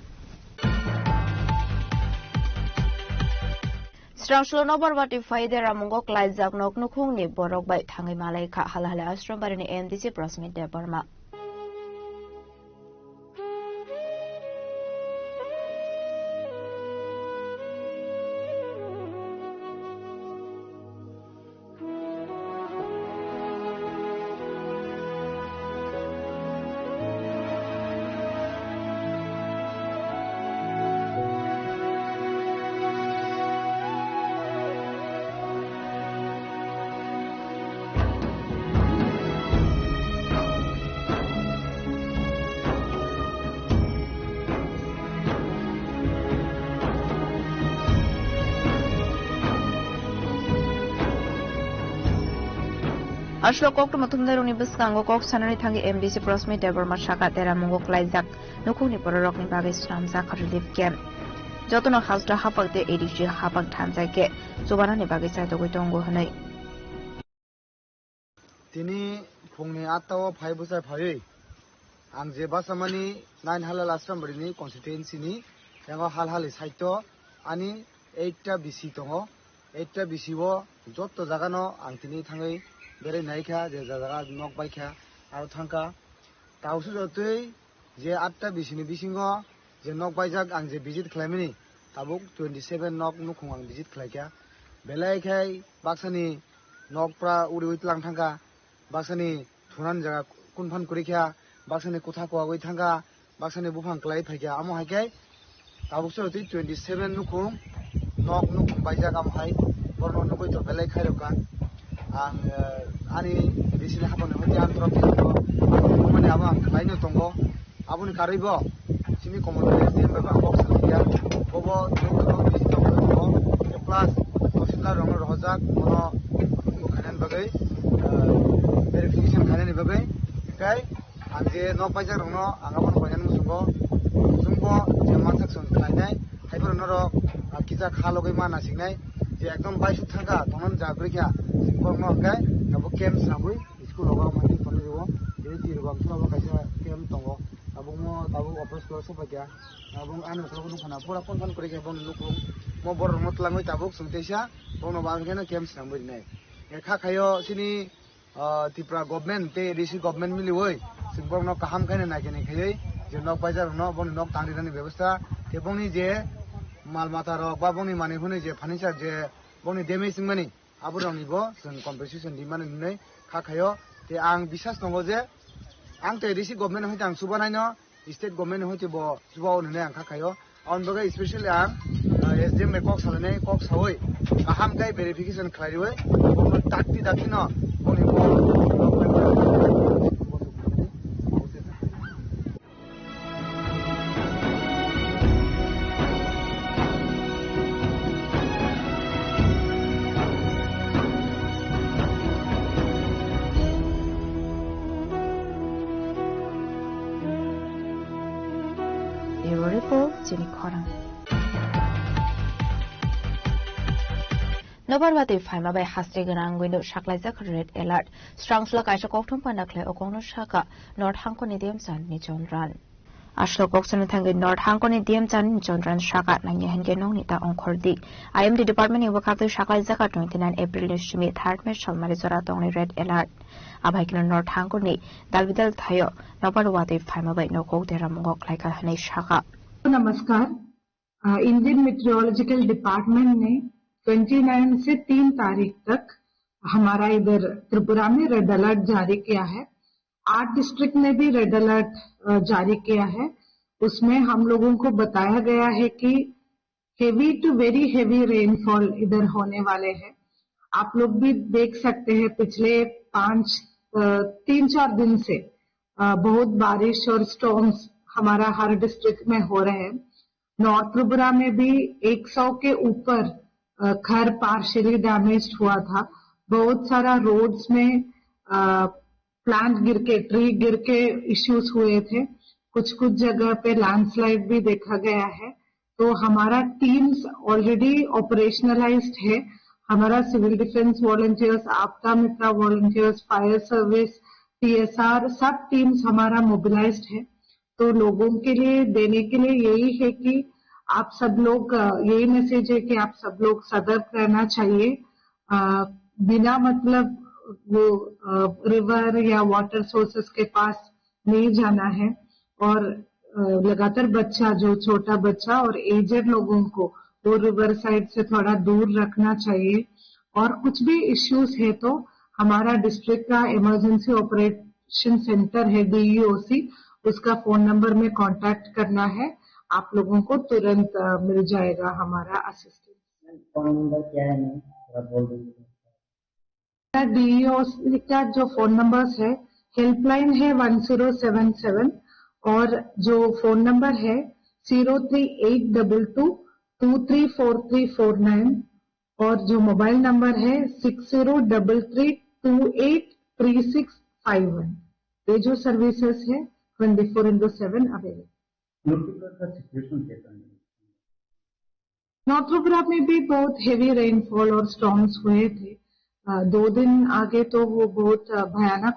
Srangsulo nobar bati phai de ramungo klaijak nok nukhungni borok bai thangwi malai kha Halahali Ashram barini M D C Prasmit Debbarma. Aswk koktwma thumnairokni bwskango kok sanani thangwi M D C Prasmit Debbarma saka teramungo klaijak nukhungni bororokni bagwi swnamjak relief camp. Jotono hajra hapak tei A D C hapak thanjak khe chubanani bagwi chaitogwi tongo hwnwi. Tini phungni atta o phai bwsai phaiwi ang je basamani nine Halahali Ashram barini constituency ni yango Halahali side o ani eight ta B C tongo. Eight ta B C o jotto jaga no ang tini thangwi berai naikha, je jaga nok baikha aro thangkha. Tabukse jotoi je atta B C ni bisingo je nok baijak ang je visit khlaimani, tabuk twenty seven nok nukhung ang visit khlaikha. Belai khai baksani nok pura uriui tlang thangkha, baksani thunani jaga kunphan kwrwikha, baksani kwtha kwagwi thangkha, baksani buphang kwlai phaikha. Amo hai khe tabukse twi twenty seven nukhung nok nukhung baijak, amo hai borno nugwi to belai khairokha. Ang, eh, ani bisini hapani hoti ang torok mani abo ang khlaino tongo. Aboni karwi bo chini commander S D M bai bang kok salaiya. Bobo joto bisi tongwi tongo. Plus tahsildar rokno rohorjak, bono khainani bagwi, eh, verification khainani bagwi. Tei ang je nok paijak rokno ang abono koinani muchungo. Muchungo je mansak song khlainai, haiphano norok, ah, kisa kha logwi ma nasiknai. Je ekdom baisuk thangkha, tongnani jaga kwrwikha, borokno hwnkhe abo camp swnamwi school rogo manwi tonwi rwo. Tini twi rogo ang phano kaisa camp tongo. Tabuk mo tabuk office ko sopaikha. Tabuk ano tabuk nukha na pura phone phone kwrwi khe boni nukhung. Mo borok no twlangwi tabuk chwng teisa bono bagwi kheno camp swnamwi rinai. E kha khayo chini, ah, Tripura government tei A D C government miliwi chwng borokno kaham khaino naikani khaiwi je nok bajar rokno boni nok tangri nani bebostha tei bongni je mal mata rok ba bongni manwi hwnwi je furniture je bongni damage wngmani aborokni bo chwng compensation rimani hinwi kha khayo. Tei ang bisas tongo je ang tei A D C government hai tang chubanai no state government hoi tei bo chuba o hinwi ang kha khayo. Aboni bagwi specially ang, ah, S D M bai kok salainai, kok sawi kaham khe verification khlaiwi bono dakti dakti no boni bo Bureau Report, chini khorang. Nobar watwi phaima bai hasri gwnang wngwi saklaijak red alert. Srangsla kaisa kokthum panda khlai okongno saka North Hangkoni D M Chandni Chondran. Aswk kokchani thangwi North Hangkoni D M Chandni Chondran saka nangya hinkhe nokni ta ongkhordi. I M D department ni bwkhaktwi saklaijak twenty nine April ni simi third May salmari jora tongni red alert. Abaikeno North Hangkoni dalbidal thaio nobar watwi phaima bai nokok deramungo khlaikha hwnwi saka. नमस्कार। अ, Indian meteorological department ने twenty nine से तीन तारीख तक हमारा इधर त्रिपुरा में red alert जारी किया है। आठ डिस्ट्रिक्ट में भी रेड अलर्ट, अ, जारी किया है। उसमें हम लोगों को बताया गया है कि heavy to very heavy rainfall इधर होने वाले हैं। आप लोग भी देख सकते हैं, पिछले पाँच, अ, तीन चार दिन से, अ, बहुत बारिश और स्टॉर्म्स हमारा हर डिस्ट्रिक्ट में हो रहे हैं। नॉर्थ त्रिपुरा में भी एक सौ के ऊपर, अ, घर पार्शियली डैमेज्ड हुआ था। बहुत सारा रोड्स में, अ, प्लांट गिर के, ट्री गिर के इश्यूज हुए थे। कुछ कुछ जगह पे लैंडस्लाइड भी देखा गया है। तो हमारा टीम्स ऑलरेडी ऑपरेशनलाइज्ड है। हमारा सिविल डिफेंस वॉलंटियर्स, आपदा मित्र volunteers, fire service, C S R, सब टीम्स हमारा मोबिलाइज्ड है। तो लोगों के लिए, देने के लिए यही है कि आप सब लोग, अ, यही मैसेज है कि आप सब लोग सतर्क रहना चाहिए। अ, बिना मतलब वो, अ, रिवर या वाटर सोर्सेस के पास नहीं जाना है और, अ, लगातार बच्चा, जो छोटा बच्चा और एजेड लोगों को वो रिवर साइड से थोड़ा दूर रखना चाहिए। और कुछ भी इश्यूज है तो हमारा डिस्ट्रिक्ट का इमरजेंसी ऑपरेशन सेंटर है, डी ई ओ सी, उसका फोन नंबर में कॉन्टैक्ट करना है। आप लोगों को तुरंत, अ, मिल जाएगा हमारा असिस्टेंस। फोन नंबर क्या है मैम, थोड़ा बोल दीजिए। डी ई ओ सी का जो फोन नंबर्स है, हेल्पलाइन है वन ज़ीरो सेवन सेवन और जो फोन नंबर है zero three eight double two two three four three four nine और जो मोबाइल नंबर है six zero double three two eight three six five one. ये जो सर्विसेज है twenty four into seven available. North Tripura का situation कैसा है? नॉर्थ त्रिपुरा में भी बहुत हेवी रेनफॉल और स्टॉर्म्स हुए थे। अ, दो दिन आगे तो वो बहुत, अ, भयानक